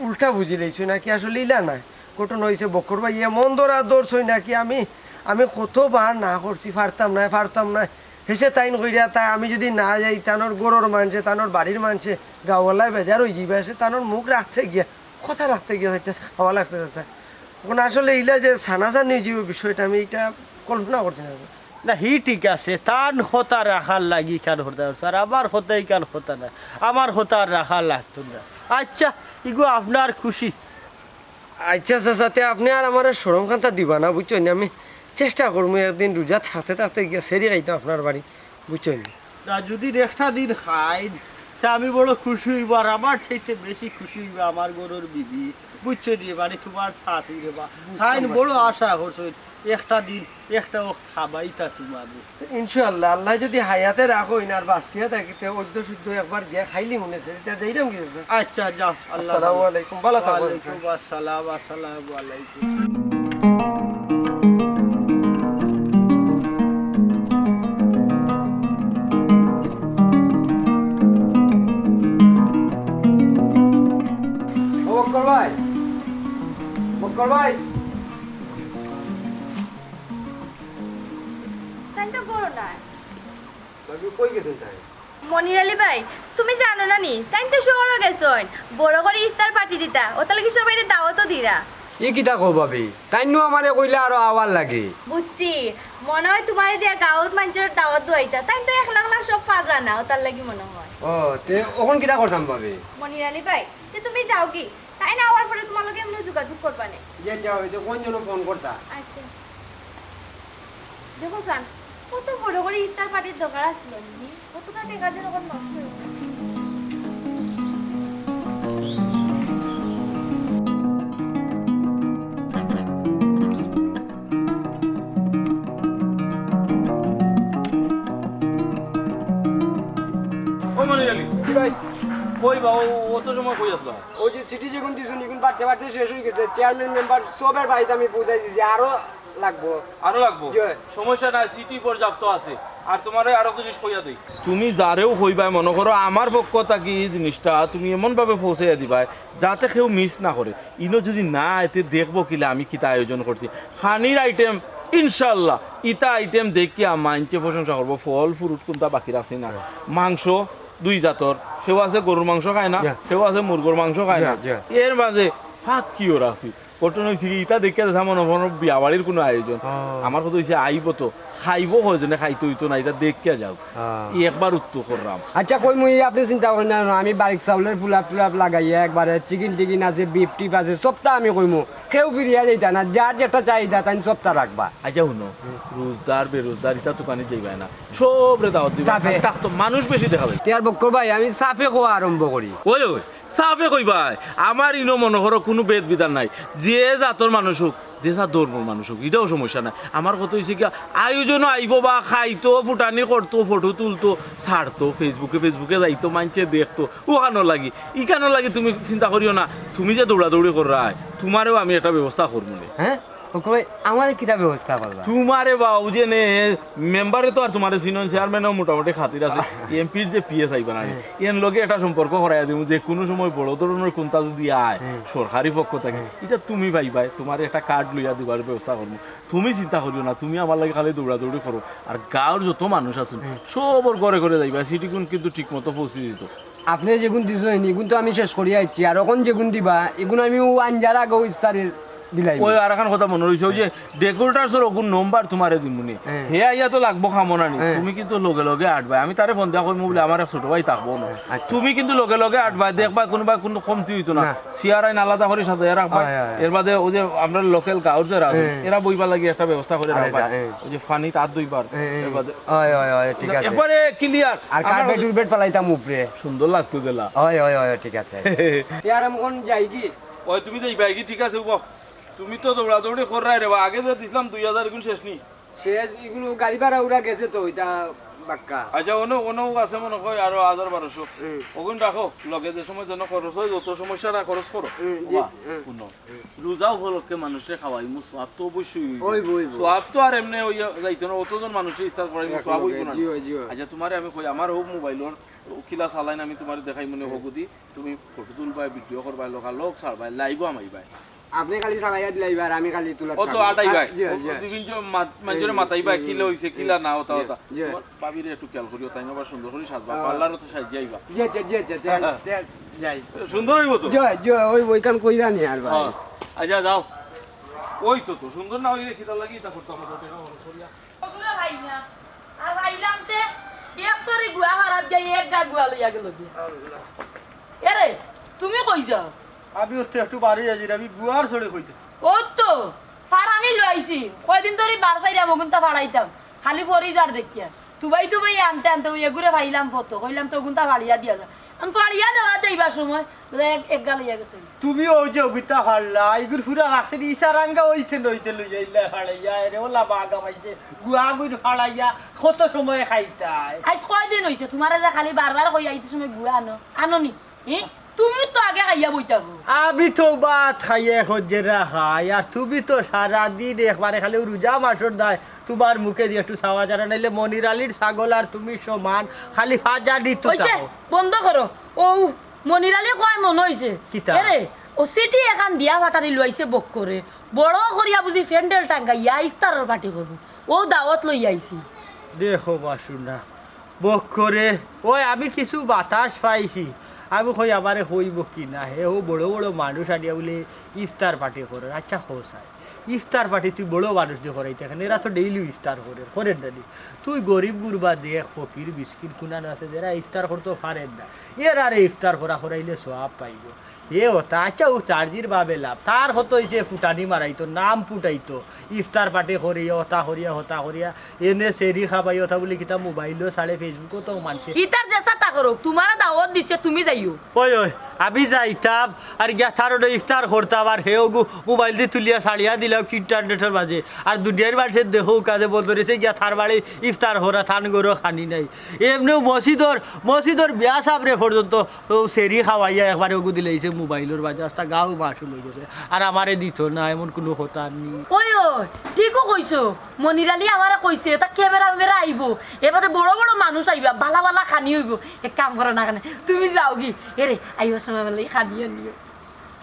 উল্টা বুঝিলাইছো নাকি, আসলে ইলা নায়। ঘটনা অইছে বক্কর ভাইয়ে মন ধরা ধরছইন নাকি, আমি, আমি কতবার না করছি, পারতাম নায়, পারতাম নায়। হেষে তাইন কইরা তাই আমি যদি না যাই, তানর ঘরর মানষে, তানর বাড়ির মানষে, গাউআলায় বেজার অইযিবা, হেষে তানর মুখ রাখতে গিয়া কথা রাখতে গিয়া একটা খাওয়া লাগছে, চাচা। অখন আসলে ইলা যে ছানাছানি যে বিষয়টা, আমি ইটা কল্পনা করছি না, চাচা। না, হি ঠিক আছে, তান কথা রাখার লাগি ইখান করতা পারছো, আর আমার কথা ইখান করতা না, আমার কথা আর রাখা লাগতো না। আচ্ছা, ইগু আপনার খুশি। আচ্ছা, চাচা, তে আপনে আর আমারে শরম খান্তা দিবা না, বুঝছইন নি? আমি চেষ্টা করমু একদিন রোজা থাকতে থাকতে গিয়া সেরি খাইতাম আপনার বাড়ি, বুঝছইন নি? না, যদি একটা দিন খাইন, তে আমি বড় খুশি অইবো, আর আমার চাইতে বেশি খুশি অইবো আমার ঘরর বিবি, বুঝছো নি? মানে তুমার চাচি রে বা, বুঝতাম তাইন বড় পারছি। আশা করছইন, একটা দিন একটা অক্ত খাবাইতা তুমারে। ইনশাআল্লাহ, আল্লায় যদি হায়াতে রাখইন আর বাঁচিয়া থাকি, তে অইদ্য শুদ্ধ একবার গিয়া খাইলিমুনে, তে যাইরাম গি? আচ্ছা, যাও, আল্লাহ আসসালামু হাফেজ। আলাইকুম, ভালা থাকো। ওয়ালাইকুম আসসালাম, আসসালামু আলাইকুম। ও বক্কর ভাই, বক্কর ভাই। তাইন তো ঘরো নাই। ভাবি, কই গেছইন তাইন? মনির আলী ভাই, তুমি জানো না নি? তাইন তো শহরো গেছইন। বড় করি ইফতার পার্টি দিতা, অতার লাগি সবাইরে দাওয়াতও দিরা। ই কিতা কও ভাবি? তাইন নু আমারে কইলা আরো আওয়ার লাগি। বুঝছি, মনো অয় তুমারে দিয়া গাউত মানষর দাওয়াত দুয়াইতা। তাইন তো একলা একলা সব পাররা না, অতার লাগি মনো অয়। ও, তে অখন কিতা করতাম ভাবি? মনির আলী ভাই, তে তুমি যাওগি, তাইন আওয়ার পরে তুমার লগে এমনে যোগাযোগ করবা নে। ইয়ে যাও, এই যে কোন জন্য ফোন করতা? আচ্ছা। দেখো চান, কত বড় করি ইফতার পার্টির দরকার আছিল নি? কতটা টেকা যে তখন নষ্ট অইলো। ও মনির আলী। জি ভাই। কই বা, ও, অত সময় কই আছলা? ওই যে চিঠি যেগুন দিছুন, ইগুন বাড়তে বাড়তে শেষ অই গেছে। চেয়ারম্যান মেম্বার সবের বাড়িত আমি পৌঁছাই দিছি, আরো লাগবো। আরো লাগবো? জি। সমস্যা নাই, চিঠি পর্যাপ্ত আছে। আর তুমারে আরো জিনিস কইয়া দেই। তুমি যারেও কইবায়, মনো করো আমার পক্ষ থাকি ই জিনিসটা তুমি এমন ভাবে পৌঁছাইয়া দিবায় যাতে কেউ মিস না করে। ইনো যদি না আয় তে দেখবো কিলা আমি কিতা আয়োজন করছি। খানির আইটেম ইনশাআল্লাহ, ইতা আইটেম দেখিয়া মাইনষে প্রশংসা করবো। ফল ফ্রুট কুনতা বাকি রাখছি না। মাংস দুই জাতর, কেউ আছে গরুর মাংস খায় না, ইয়া। কেউ আছে মুরগর মাংস খায় না। ইয়া, ইয়া। এর মাঝে ফাঁকিও রাখছি। ঘটনা অইছে কি, ইতা দেখিয়া দেখা মনো অয় বিয়া বাড়ির কুনু আয়োজন। ও। আমার কথা অইছে, আইবো তো, খাইবো কয়জনে, খাইতে অইতো না, ইতা দেখিয়া যাও। ও। ই একবার উত্তর করলাম। আচ্ছা, কইমু, ই আপনে চিন্তা করইন না, আমি বারিক চাউলর পোলাপ টুলাপ লাগাইয়া একবারে চিকেন টিকেন আছে, বিফ টিফ আছে, সবটা আমি কইমু। কেউ ফিরিয়া যাইতা না, যার যেটা চাহিদা তাইন সবটা রাখবা। আচ্ছা হুনো, রোজদার বেরোজদার ইতা দোকানে যাইবায় না, সবরে দাওয়াত দিবা। সাফে। আর থাকতো মানুষ বেশি দেখা যায়। তে আর বক্কর ভাই, আমি সাফে কওয়া আরম্ভ করি। ওই ওই, সাফে কইবায়, আমার ইনো মনো করো কুনু ভেদ বিধান নাই, যে জাতর মানুষ হোক, যে জাত ধর্মর মানুষ হোক, ইটাও সমস্যা নাই। আমার কথা অইছে কি, আয়োজনও আইবো বা খাইতো, ফুটানি করতো, ফটো তুলতো, ছাড়তো, Facebook-এ Facebook-এ যাইতো, মানষে দেখতো, অখানর লাগি। ইখানর লাগি তুমি চিন্তা করিও না, তুমি যে দৌড়াদৌড়ি কররায়, তুমারেও আমি একটা ব্যবস্থা করমু নে। হ্যাঁ, বক্কর ভাই, আমারে কিতা ব্যবস্থা করবা? তুমারে বা অউ যে নে, মেম্বারে তো আর তুমারে চিনইন, চেয়ারম্যানও মোটামুটি খাতির আছে। এমপির যে পিএ চাইবা না, এর লগে একটা সম্পর্ক করাইয়া দিমু, যে কুনু সময় বড় ধরনর কুন্তা যুদি আয় সরকারি পক্ষ থাকি, ইটা তুমি পাইবায়, তুমারে একটা কার্ড লইয়া দিবার ব্যবস্থা করমু। তুমি চিন্তা করিও না, তুমি আমার লাগি খালি দৌড়াদৌড়ি করো। আর গাঁওর যত মানুষ আছইন, সবর ঘরে ঘরে যাইবা, চিঠিগুন কিন্তু ঠিক মতো পৌঁছি দিতো। আপনে যেগুন দিছইন, ইগুন তো আমি শেষ করিয়া আইছি, আর অখন যেগুন দিবা, ইগুন আমি অউ আঞ্জার আগেউ ইফতারে দিলাইমু। ওই আর একখান কথা মনো রইছে, ওই যে ডেকোরেটরসর অগুর নম্বর তুমারে দিমুনে। হ্যাঁ। হে আইয়া তো লাগবো কামো নানি। হ্যাঁ। তুমি কিন্তু লগে লগে আটবায়। আমি তারে ফোন দিয়া কইমু বুলে আমার এক ছোট ভাই থাকবো না। আচ্ছা। তুমি কিন্তু লগে লগে আটবায়, দেখবায় কুনুবায় কুনু কমতি অইতো না। না। চেয়ার আইন আলাদা করি সাজাইয়া রাখবায়। হয়, হয়, হয়। এর বাদে ওই যে আমরার লোকাল গাঁওর যারা আছইন, হ্যাঁ। এরা বইবার লাগি একটা ব্যবস্থা করি রাখবায়। হ্যাঁ। ওই যে পানি হাত ধইবার, হ্যাঁ, হ্যাঁ। এর বাদে হয়, হয়, হয়, ঠিক আছে। একবারে ক্লিয়ার। আর কার্পেট উর্পেট ফালাইতাম উপরে। সুন্দর লাগতো জেলা। হয়, হয়, হয়, ঠিক আছে। তে আর আমি অখন যাইগি? ওই তুমি যাইবায়গি, ঠিক আছে, উবাও। তুমি তো দৌড়াদৌড়ি কররায় রে বা, আগে যে দিছলাম দুই হাজার, ইগুন শেষ নি? শেষ, ইগুন গাড়ি ভাড়া উড়া গেছে তো, ইটা বাক্কা। আচ্ছা, অনো, অনো আছে মনো কয় আরো হাজার বারোশো। হুম। অগুন রাখো, লগে যে সময় যেন খরচ অয়, যত সমস্যা না খরচ করো। হুম, জি, বাবা, হুম। হুনো, রোজা উপলক্ষে মানুষরে খাওয়াইমু, সওয়াব তো অবশ্যই অইবো। অইবো, অইবো। সওয়াব তো আর এমনে অইয়া যাইতো না, অতজন মানুষরে ইফতার করাইমু, সওয়াব অইবো না? জি, অয়, জি, অয়। আচ্ছা, তুমারে আমি কই, আমার অউ মোবাইলর কিলা চালাইন আমি তুমারে দেখাইমুনে, হগু দি। তুমি ফটো তুলবায়, ভিডিও করবায়, লগালগ ছাড়বায়, লাইভও আইবায়। আপনে খালি চালাইয়া দিলাইবা আর আমি খালি তুলাত ও তো থাকমু। আটাইবায়। জি, জি। মানষরে মাতাইবায়, কিলা অইছে, কিলা না, অতা, অতা। জি। তুমার ভাবিরে একটু খেয়াল করিও, তাইন আবার সুন্দর করি সাজবা, হ্যাঁ। পার্লারো তো সাজিয়া আইবা। জি, জি, জি, জি, তে, তে, যাই। সুন্দর অইবো তো? জি, জি, অউ অইখান কইরা নি আর ভাই। হ্যাঁ। আচ্ছা, যাও। ওই তো, তো সুন্দর না অইলে কিতা লাগি ইতা করতাম, অত টেকা খরচ করিয়া। ওগুলো ভাই না। আর ভাইলাম তে, এক সরি গুয়া হারাত গিয়া এক গা গুয়া লইয়া গেল গিয়া। এরে, তুমি কই যাও? আমি অস্তে একটু বাড়ি যাই, আমি গুয়ার সরে কইতে। ও তো, ফারানি লইছি। কয়দিন ধরি বার চাইরা বগুনটা ফাড়াইতাম। খালি ফরি যার দেখিয়া। তুবাই তুবাই আনতে আনতে ওই এগুরে ভাইলাম ফটো। কইলাম তো ওগুনটা ফাড়িয়া দিয়া যা। আমি ফাড়িয়া দেওয়া যাইবার সময়, বলে এক, এক গা লইয়া গেছে। তুমি ওই যে ওগুতা ফাড়লা, এগুর ফুরা রাখছে, ইসারাঙ্গা ওইতে নইতে লইয়া ইল্লা ফাড়াইয়া, এরে ওলা বাগা পাইছে, গুয়া গুইর ফাড়াইয়া, কত সময় খাইতায়। আইজ কয়দিন অইছে, তুমারে যে খালি বারবার কই আইতে সময় গুয়া আনো, আনো নি? ই? তুমি তো আগে খাইয়া বইতা গো। আমি তো ভাত খাইয়া এখন যেরা খাই, আর তুমি তো সারাদিন একবারে খালি রোজা মাসর দায়, তুমার মুখে দি একটু চাওয়া যারা, নাইলে মনির আলীর ছাগল আর তুমি সমান, খালি ফাজানি তো অইছে, থাকো। বন্ধ করো। ও মনির আলী কয় মনো অইছে। কিতা? এরে, ও চিঠি এখান দিয়া ফাটারি লইছে বক করে। বড় করিয়া বুঝি প্যান্ডেল টাঙ্গাইয়া ইফতারর পার্টি করবো। ও দাওয়াত লইয়া আইছি। দেখো বাসুনা, বক করে, ওই আমি কিছু বাতাস পাইছি। আমি কই আমারে কইবো কি না, হে ও বড় বড় মানুষ আনিয়া বুলে ইফতার পার্টি করের। আচ্ছা, কও চাই, ইফতার পার্টি তুই বড় মানুষ দি করাইতে কেনে? এরা তো ডেইলি ইফতার করের, করের না নি? তুই গরিব গুরবা দেখ, ফকির মিসকিন কুনানো আছে, যেরা ইফতার করতো পারের না, এরারে ইফতার করা করাইলে সওয়াব পাইবো। এ ওতা, আচ্ছা, ও চার্জির বাবে লাভ। তার কত অইছে ফুটানি মারাইতো, নাম ফুটাইতো, ইফতার পার্টি করিয়া, ওতা করিয়া, হতা করিয়া, এনে সেরি খাবাই, ওতা বুলি কিতা মোবাইলও ছাড়ে, Facebook-ও তো মানষে। ইতার যেছা তা করো, তুমারে দাওয়াত দিছে, তুমি যাইও। ওই, ওই, আমি যাইতাম, আর গিয়া তার ওটা ইফতার করতাম, আর হে ওগু মোবাইল দি তুলিয়া ছাড়িয়া দিলাম কি ইন্টারনেটর মাঝে। আর দুনিয়ার মাঝে দেখো, কাজে বল ধরেছে গিয়া তার বাড়ি ইফতার করা, থান গরো খানি নাই। এমনেও মসজিদর, মসজিদর বিয়া সাবরে পর্যন্ত ও সেরি খাওয়াইয়া একবারে ওগু দিলাইছে মোবাইলর বাজে, আস্তা গাঁও মাসুল অই গেছে। আর আমারে দিত না, এমন কুনু কথা নি। ওই, ওই, ঠিকও কইছো। মনির আলী আমারে কইছে, তা ক্যামেরা উমেরা আইবো। এবারে বড় বড় মানুষ আইবা, বালা বালা খানি অইবো। এক কাম করো না কেনে, তুমি যাওগি। এরে, আইবার সময় আমার লাগি খানি আনিও।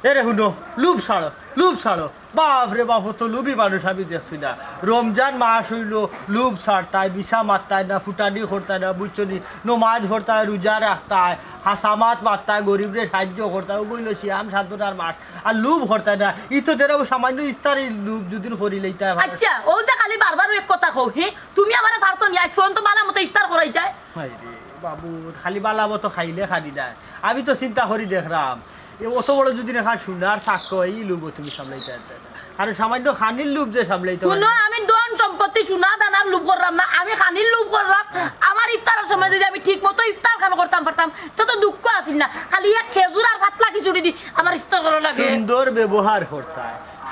এরে হুনো, লুভ ছাড়ো, লুভ ছাড়ো। বাফরে বাফ, অত লুভি মানুষ আমি দেখছি না। রমজান মাস অইলো, লুভ ছাড়তায়, মিছা মাততায় না, ফুটানি করতায় না, বুঝছো নি? নমাজ পড়তায়, রোজা রাখতায়, হাছা মাত মাততায়, গরিবরে সাহায্য করতায়, ওগু অইলো সিয়াম সাধনার মাস। আর লুভ করতায় না, ই তো দেরা ও সামান্য ইফতারি লুভ দুদিন করি লইতায়। আচ্ছা, ও যে খালি বারবার এক কথা কও, হে? তুমি আমারে পারছো নি, আইজ পর্যন্ত বালা মতো ইফতার করাইতায়? হায় রে বাবু, খালি বালা মতো খাইলে খানি নায়। আমি তো চিন্তা করি দেখরাম, এ অত বড় যদি না খান সোনার সাক্ষ্য, এই লোভ তুমি সামলাইতে পারতে না। আর সামান্য খানির লোভ যে সামলাইতে পারে হুনো, না। আমি ধন সম্পত্তি সোনা দানার লোভ করলাম না, আমি খানির লোভ করলাম। আমার ইফতারের সময় যদি আমি ঠিক মতো ইফতার খান করতাম পারতাম, তো তো দুঃখ আছিল না। খালি এক খেজুর আর পাতলা খিচুড়ি দি আমার ইফতার করা লাগে। সুন্দর ব্যবহার করতা,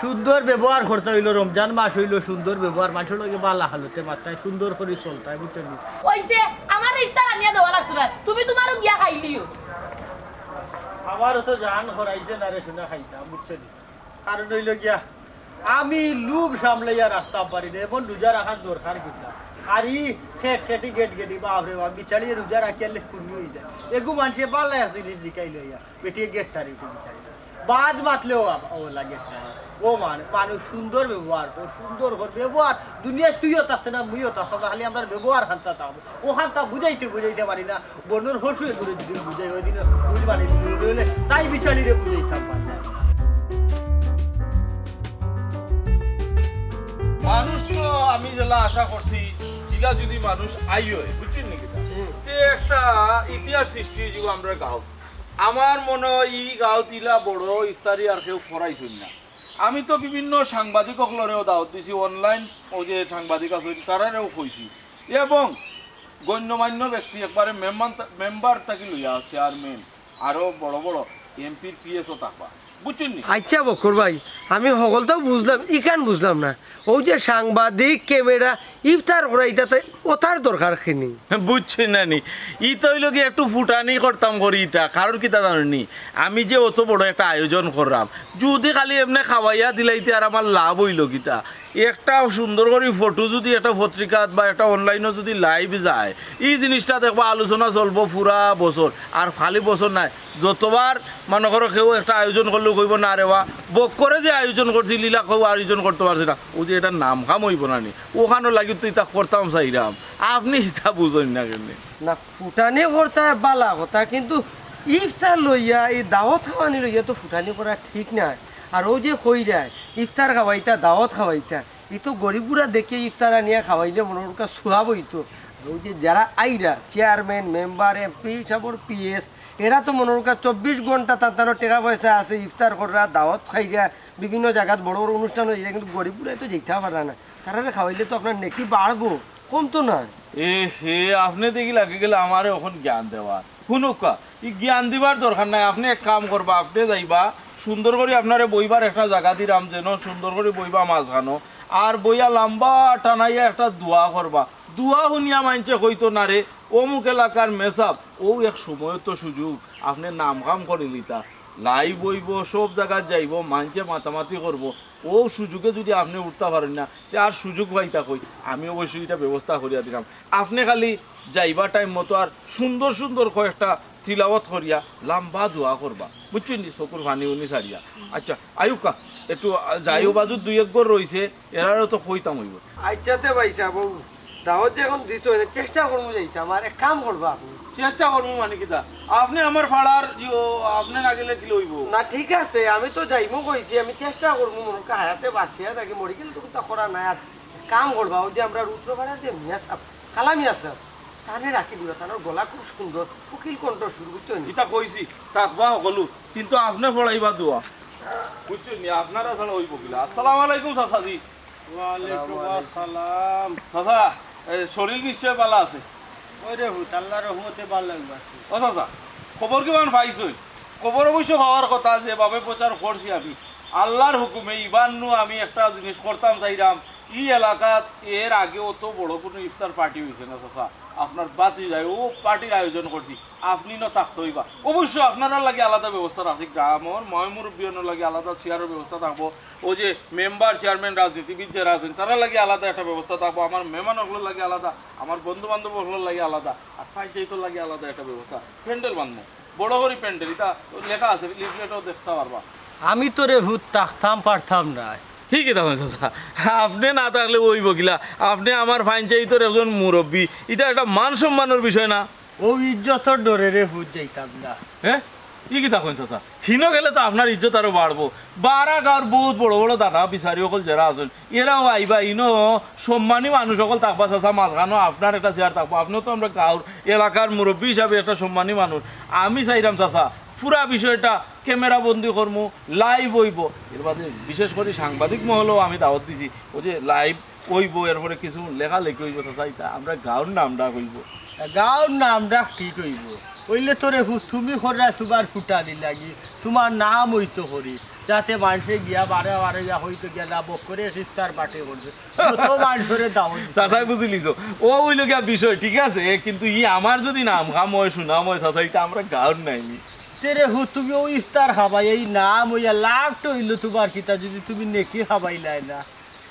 সুন্দর ব্যবহার করতা অইলো রমজান মাস অইলো সুন্দর ব্যবহার, মানষর লগে বালা হালতে মাততায়, সুন্দর করি চলতায়, বুঝছো নি? ওইছে, আমার ইফতার আনিয়া দেওয়া লাগতো না, তুমি তোমারও গিয়া খাইলিও। আমারও তো জান খরাইছে না রে সোনা খাইতাম, বুঝছো নি? কারণ অইলো গিয়া আমি লোভ সামলাইয়া রাখতাম পারি না, এমন রোজা রাখার দরকার কিতা? আর ই খেট খেটি গেট গেটি, বাপ রে বাপ, বিচারিয়ে রোজা রাখিয়া লেখুনি অই যায়। এগু মানষে বালা এক জিনিস জিকাই লইয়া, বেটিয়ে গেট টারি তো বিচারি। বাদ মাতলেও আব-, ও লাগে টারি। ও মান-, মানুষ সুন্দর ব্যবহার কর, সুন্দর কর ব্যবহার। দুনিয়াত তুইও থাকতে না, মুইও থাকতাম না, খালি আমরার ব্যবহার খান্তা থাকবো। ও খান্তা বুঝাইতে বুঝাইতে পারি না। বনর পশু এগুরে যদি বুঝাই, ওই দিন বুঝবানি, বুঝলে তাই বিচারিরে বুঝাইতাম পারি না। মানুষ তো আমি যেলা আশা করছি, ইলা যদি মানুষ আই হয়, বুঝছেন নি কিতা? তে একটা ইতিহাস সৃষ্টি অই যাইবো আমরার গাঁওত। আমার মনে হয় ই গাঁওত ইলা বড় ইফতারি আর কেউ করাইছইন না। আমি তো বিভিন্ন সাংবাদিক অকলরেও দাওয়াত দিছি, online ও যে সাংবাদিক আছইন তারারেও কইছি, এবং গণ্যমান্য ব্যক্তি একবারে মেম্বার, মেম্বার থাকি লইয়া চেয়ারম্যান, আরো বড় বড় এমপির পিএসও থাকবা, বুঝছইন নি? আচ্ছা বক্কর ভাই, আমি হকলতাউ বুঝলাম, ইখান বুঝলাম না। অউ যে সাংবাদিক, ক্যামেরা, ইফতার করাইতা, তে অতার দরকার কিনি? বুঝছইন না নি? ইতা অইলো গি একটু ফুটানি করতাম করি ইটা। কারণ কিতা জানইন নি? আমি যে অত বড় একটা আয়োজন কররাম, যুদি খালি এমনে খাওয়াইয়া দিলাইতে আর আমার লাভ অইলো কিতা? একটা সুন্দর করি ফটো যুদি একটা পত্রিকাত বা একটা online-ও যুদি live যায়, ই জিনিসটা দেখবা আলোচনা চলবো পুরা বছর। আর খালি বছর নায়, যতবার মনো করো কেউ একটা আয়োজন করলেও কইবো, "না রে বা, বক্করে যে আয়োজন করছিল, ইলা কেউ আয়োজন করতো পারছে না।" অউ যে ইটা নাম কাম অইবো না নি, অখানর লাগি তো ইতা করতাম চাইরাম। আপনে ইতা বুঝইন না কেনে? না, ফুটানি করতা বালা কথা, কিন্তু ইফতার লইয়া, ই দাওয়াত খাওয়ানি লইয়া তো ফুটানি করা ঠিক নায়। আর অউ যে কইরায়, ইফতার খাওয়াইতা, দাওয়াত খাওয়াইতা, ই তো গরিব গুড়া দেখিয়া ইফতার আনিয়া খাওয়াইলে মনো করউক্কা সওয়াব অইতো। আর অউ যে যারা আইরা, চেয়ারম্যান, মেম্বার, এমপি সাবর পিএস, এরা তো মনো করউক্কা চব্বিশ ঘন্টা তানতানর টেকা পয়সা আছে, ইফতার কররা, দাওয়াত খাইরা, বিভিন্ন জাগাত বড় বড় অনুষ্ঠান অইরা, কিন্তু গরিব গুড়ায় তো যাইতা পাররা না। তারারে খাওয়াইলে তো আপনার নেকি বাড়বো, কমতো নায়। এ হে, আপনে দেখি লাগি গেলে আমারে অখন জ্ঞান দেওয়ার। হুনউক্কা, ই জ্ঞান দিবার দরকার নাই, আপনে এক কাম করবা, আপনে যাইবা, সুন্দর করি আপনারে বইবার একটা জাগা দিরাম, যেন সুন্দর করি বইবা মাঝখানো, আর বইয়া লাম্বা টানাইয়া একটা দোয়া করবা। দোয়া হুনিয়া মাইনষে কইতো, "না রে, অমুক এলাকার মেসাব, অউ এক সময়র তো সুযোগ, আপনে নাম কাম করিলিতা।" Live অইবো, সব জাগাত যাইবো, মাইনষে মাতামাতি করবো। অউ সুযোগে যুদি আপনে উঠতা পারইন না, তে আর সুযোগ পাইতা কই? আমি অবশ্যই ইটা ব্যবস্থা করিয়া দিরাম। আপনে খালি যাইবা time মতো আর সুন্দর সুন্দর কয়েকটা তিলাওয়াত করিয়া লাম্বা দোয়া করবা, বুঝছইন নি? চকুর পানি উনি ছাড়িয়া। আচ্ছা, আউক্কা, একটু, আহ, যাইও বাজু দুই এক ঘর রইছে, এরারেও তো কইতাম অইবো। আচ্ছা তে ভাইসাব, অউ দাওয়াত যখন দিছো, চেষ্টা করমু যাইতাম, আর এক কাম করবা আপনে। চেষ্টা করমু মানে কিতা? আপনে আমার পাড়ার, ইয়ো, আপনে না গেলে কিলা অইবো? না, ঠিক আছে, আমি তো যাইমু কইছি, আমি চেষ্টা করমু, মনো করউক্কা হায়াতে বাঁচিয়া থাকি, মরি গেলে তো কুন্তা করার নাই। আর কাম করবা, অউ যে আমরার উত্তর পাড়ার যে মিয়া সাব, কালা মিয়া সাব, তানে রাখি দিবা, তানর গলা খুব সুন্দর, কোকিল কণ্ঠ সুর, বুঝছইন নি? ইতা কইছি, থাকবা হকলউ, কিন্তু আপনে পড়াইবা দোয়া। বুঝছইন নি? আপনারা ছাড়া অইবো কিলা? আসসালামু আলাইকুম চাচাজি। ওয়ালাইকুম আসসালাম। চাচা, এ, শরীর নিশ্চয় বালা আছে? ওই রে হুত, আল্লার রহমতে বালা লাগবো আছি। ও চাচা, খবর কিমান পাইছইন? খবর অবশ্য পাওয়ার কথা, যেভাবে প্রচার করছি আমি। আল্লার হুকুমে ইবার নু আমি একটা জিনিস করতাম চাইরাম। ই এলাকাত এর আগে অত বড় কুনু ইফতার party অইছে না চাচা। আপনার ভাতিজায় অউ partyর আয়োজন করছি। আপনে নু থাকতে অইবা। অবশ্য আপনারার লাগি আলাদা ব্যবস্থা আছে, গ্রামর ময়-মুরব্বি অকলর লাগি আলাদা চেয়ারর ব্যবস্থা থাকবো। অউ যে মেম্বার, চেয়ারম্যান, রাজনীতিবিদ যেরা আছইন, তারার লাগি আলাদা একটা ব্যবস্থা থাকবো, আমার মেহমান অকলর লাগি আলাদা, আমার বন্ধু-বান্ধব অকলর লাগি আলাদা, আর পঞ্চায়েতর লাগি আলাদা একটা ব্যবস্থা। প্যান্ডেল বানমু, বড় করি প্যান্ডেল, ইতা লেখা আছে, লিফলেটও দেখতা পারবা। আমি তো রে হুত থাকতাম পারতাম নায়। হি কিতা কইন চাচা, আপনে না থাকলে অইবো কিলা? আপনে আমার পঞ্চায়েতর একজন মুরব্বি, ইটা একটা মান-সম্মানর বিষয় না? অউ ইজ্জতর ডরে রে হুত যাইতাম না। হে? ই কিতা কইন চাচা? হিনো গেলে তো আপনার ইজ্জত আরো বাড়বো। বারা গাঁওর বউত বড় বড় দানা বিচারি অকল যেরা আছইন, এরাও আইবা, ইনো সম্মানী মানুষ অকল থাকবা চাচা, মাঝখানো আপনার একটা চেয়ার থাকবো। আপনেও তো আমরার গাঁওর এলাকার মুরব্বি হিসাবে একটা সম্মানী মানুষ। আমি চাইরাম চাচা, পুরা বিষয়টা ক্যামেরা বন্দি করমু, লাইভ অইবো। এর বাদে বিশেষ করি সাংবাদিক মহলেও আমি দাওয়াত দিছি, ওই যে লাইভ অইবো, এরপরে কিছু লেখালেখি অইবো। চাচা, ইতা আমরার গাঁওর নাম ডাক অইবো। গাঁওর নাম ডাক ঠিক অইবো। অইলে তো রে ফু-, তুমি কররায় তুমার ফুটানি লাগি, তুমার নাম অইতো করি, যাতে মানষে গিয়া বারে বারে গিয়া কইতো গিয়া না বক্করে ইফতার পার্টি করছে। কত মানষরে দাওয়াত দিছে। চাচায় বুঝিলিছো, ও অইলো গিয়া বিষয়, ঠিক আছে, কিন্তু ই আমার যুদি নাম খাম অয়, সুনাম অয়, চাচা, ইতা আমরার গাঁওর নায়নি। তে রে ফু, তুমি অউ ইফতার খাবাইয়া ই নাম অইয়া লাভটা অইলো তুমার কিতা, যুদি তুমি নেকি খাবাইলায় না?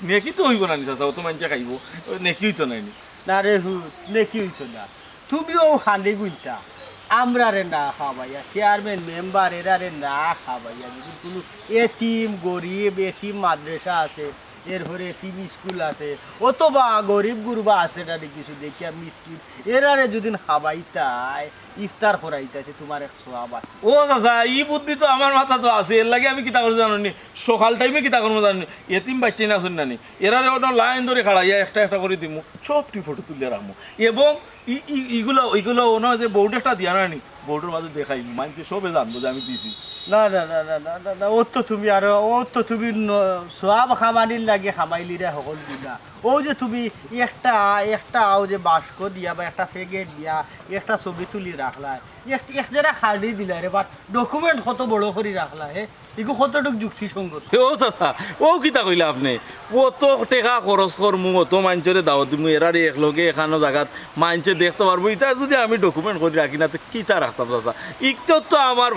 নেকি তো অইবো নানি চাচা, অত মানষে খাইবো, নেকি অইতো নায়নি। না রে ফু, নেকি অইতো না। তুমি অউ খানি গুনতা, আমরারে না খাবাইয়া, চেয়ারম্যান, মেম্বার এরারে না খাবাইয়া, যুদি কুনু এতিম, গরিব, এতিম মাদ্রাসা আছে, এরপরে এতিম স্কুল আছে, অথবা গরিব গুরবা আছে না রে কিছু দেখিয়া মিসকিন, এরারে যুদি খাবাইতায়, ইফতার করাইতায়, তে তুমার এক সওয়াব আছে। ও চাচা, ই বুদ্ধি তো আমার মাথাত আছে, এরলাগি আমি কিতা করছি জানো নি? সকাল টাইমে কিতা করমু জানো নি? এতিম বাইচ্চাইন আছইন না নি, এরারে অনো লাইন ধরি খাড়াইয়া একটা একটা করি দিমু, সবটি ফটো তুলিয়া রাখমু। এবং ই-, ই-, ইগুলা, ইগুলা অনো যে বোর্ড একটা দিয়া না নি, বোর্ডর মাঝে দেখাইমু, মানষে সবে জানবো যে আমি দিছি। না, না, না, অত তুমি আরো, অত তুমি ন-, সওয়াব খামানির লাগি খামাইলিরায় হকলগুনা। অউ যে তুমি একটা, একটা অউ যে বাস্ক দিয়া বা একটা প্যাকেট দিয়া একটা ছবি তুলি রাখলায়, এক, এক জেরা খাড়ি দিলায় রে, but document কত বড় করি রাখলায়, হে? ইগু কতটুক যুক্তিসঙ্গত? ও চাচা, অউ কিতা কইলা আপনে? অত টেকা খরচ করমু, অত মানষরে দাওয়াত দিমু, এরারে একলগে এখানো জাগাত মানষে দেখতো পারবো, ইতা যুদি আমি document করি রাখি না, তে কিতা রাখতাম চাচা? ইকটা তো আমার,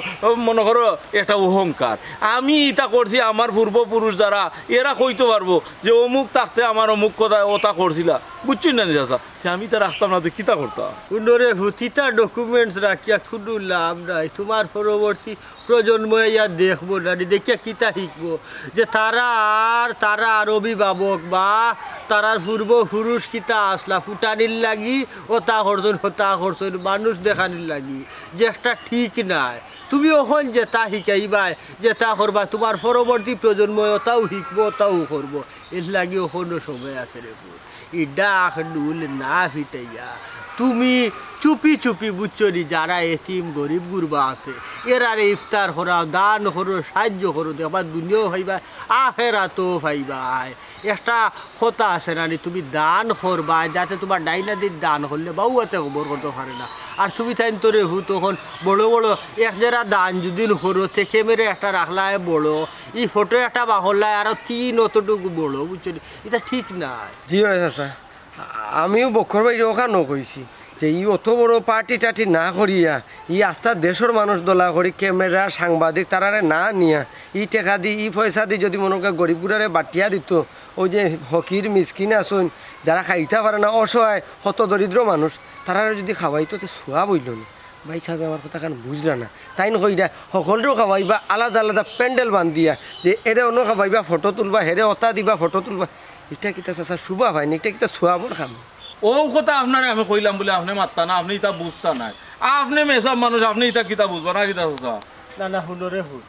মনো করো, একটা অহংকার। আমি ইতা করছি, আমার পূর্বপুরুষ যারা, এরা কইতো পারবো যে অমুক থাকতে আমার অমুক কথা, অতা করছিলা, বুঝছইন না নি চাচা? তে আমি ইতা রাখতাম না, তে কিতা করতাম? হুনো রে ফু, ইতা documents রাখিয়া কুনু লাভ নাই। তুমার পরবর্তী প্রজন্ম ইয়া দেখবো না নি, দেখিয়া কিতা শিখবো? যে তারার, তারার অভিভাবক বা তারার পূর্বপুরুষ কিতা আছলা, ফুটানির লাগি অতা করছইন, হতা করছইন, মানুষ দেখানির লাগি, যেটা ঠিক নায়। তুমি অখন যেটা শিখাইবায়, যেটা করবায়, তুমার পরবর্তী প্রজন্ম অতাউ শিখবো, অতাউ করবো। এরলাগি অখনো সময় আছে রে ফু। ই ডাক ডুল না ফিটাইয়া তুমি চুপি চুপি, বুঝছো নি, যারা এতিম গরিব গুরবা আছে, এরারে ইফতার করাও, দান করো, সাইয্য করো, দেখবায় দুনিয়াও পাইবায়, আখেরাতও পাইবায়। একটা কথা আছে না নি, তুমি দান করবায়, যাতে তুমার ডাইন আতদি দান করলে বাউ আতে খবর করতো পারে না। আর তুমি তাইন তো রে ফু, তখন বড় বড় এক জেরা দান যুদি করো, তে ক্যামেরা একটা রাখলায় বড়, ই ফটো একটা বার করলায়, আরো তিন অতটুকু বড়, বুঝছো নি? ইটা ঠিক নায়। জি অয় চাচা, আমিও বক্কর ভাইরে অখানো কইছি যে ই অত বড় পার্টি টার্টি না করিয়া, ই আস্তা দেশর মানুষ দলা করি, ক্যামেরা, সাংবাদিক, তারারে না নিয়া, ই টেকা দি, ই পয়সা দি যুদি মনো করে গরিব গুরারে বাটিয়া দিতো, অউ যে ফকির মিসকিন আছইন, যারা খাইতা পারে না, অসহায়, হতদরিদ্র মানুষ, তারারে যুদি খাওয়াইতো, তে সওয়াব অইলো নি। ভাইসাবে আমার কথাখান বুঝলা না। তাইন কইরা হকলরেউ খাওয়াইবা, আলাদা আলাদা প্যান্ডেল বান্ধিয়া, যে এরে অনো খাওয়াইবা, ফটো তুলবা, হেরে অতা দিবা, ফটো তুলবা। ইটা কিতা চাচা শোভা পায় নি? ইটা কিতা সওয়াবর কাম? অউ কথা আপনারে আমি কইলাম বুলে আপনে মাততা না, আপনে ইতা বুঝতা নায়। আপনে মেসাব মানুষ, আপনে ইতা কিতা বুঝবা না কিতা চাচা? না, না, হুনো রে হুন।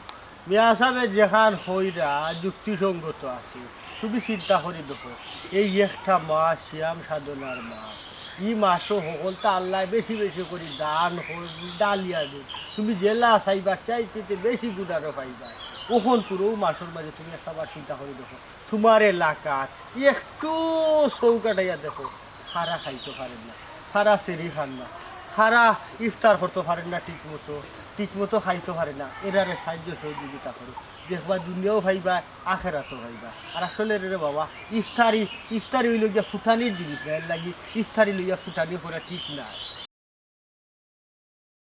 মেসাবে যেখান কইরা যুক্তিসঙ্গত আছে। তুমি চিন্তা করি দেখো, এই একটা মাস সিয়াম সাধনার মাস, ই মাসো হকলতা আল্লায় বেশি বেশি করি দান কর-, ডালিয়া দেইন। তুমি যেলা চাইবার চাইতে বেশি গুণ আরো পাইবায়। অখন পুরা মাসর মাঝে তুমি একটা বার চিন্তা করি দেখো, তুমার এলাকাত একটু চউখ আটাইয়া দেখো, কারা খাইতো পারের না, কারা সেরি খার না, কারা ইফতার করতো পারের না ঠিক মতো, ঠিক মতো খাইতো পারের না, এরারে সাইয্য সহযোগিতা করো। দেখবায় দুনিয়াও পাইবায়, আখেরাতও পাইবায়। আর আসলে রে বাবা, ইফতারি, ইফতারি অইলো গিয়া ফুটানির জিনিস না, এরলাগি ইফতারি লইয়া ফুটানি করা ঠিক নায়।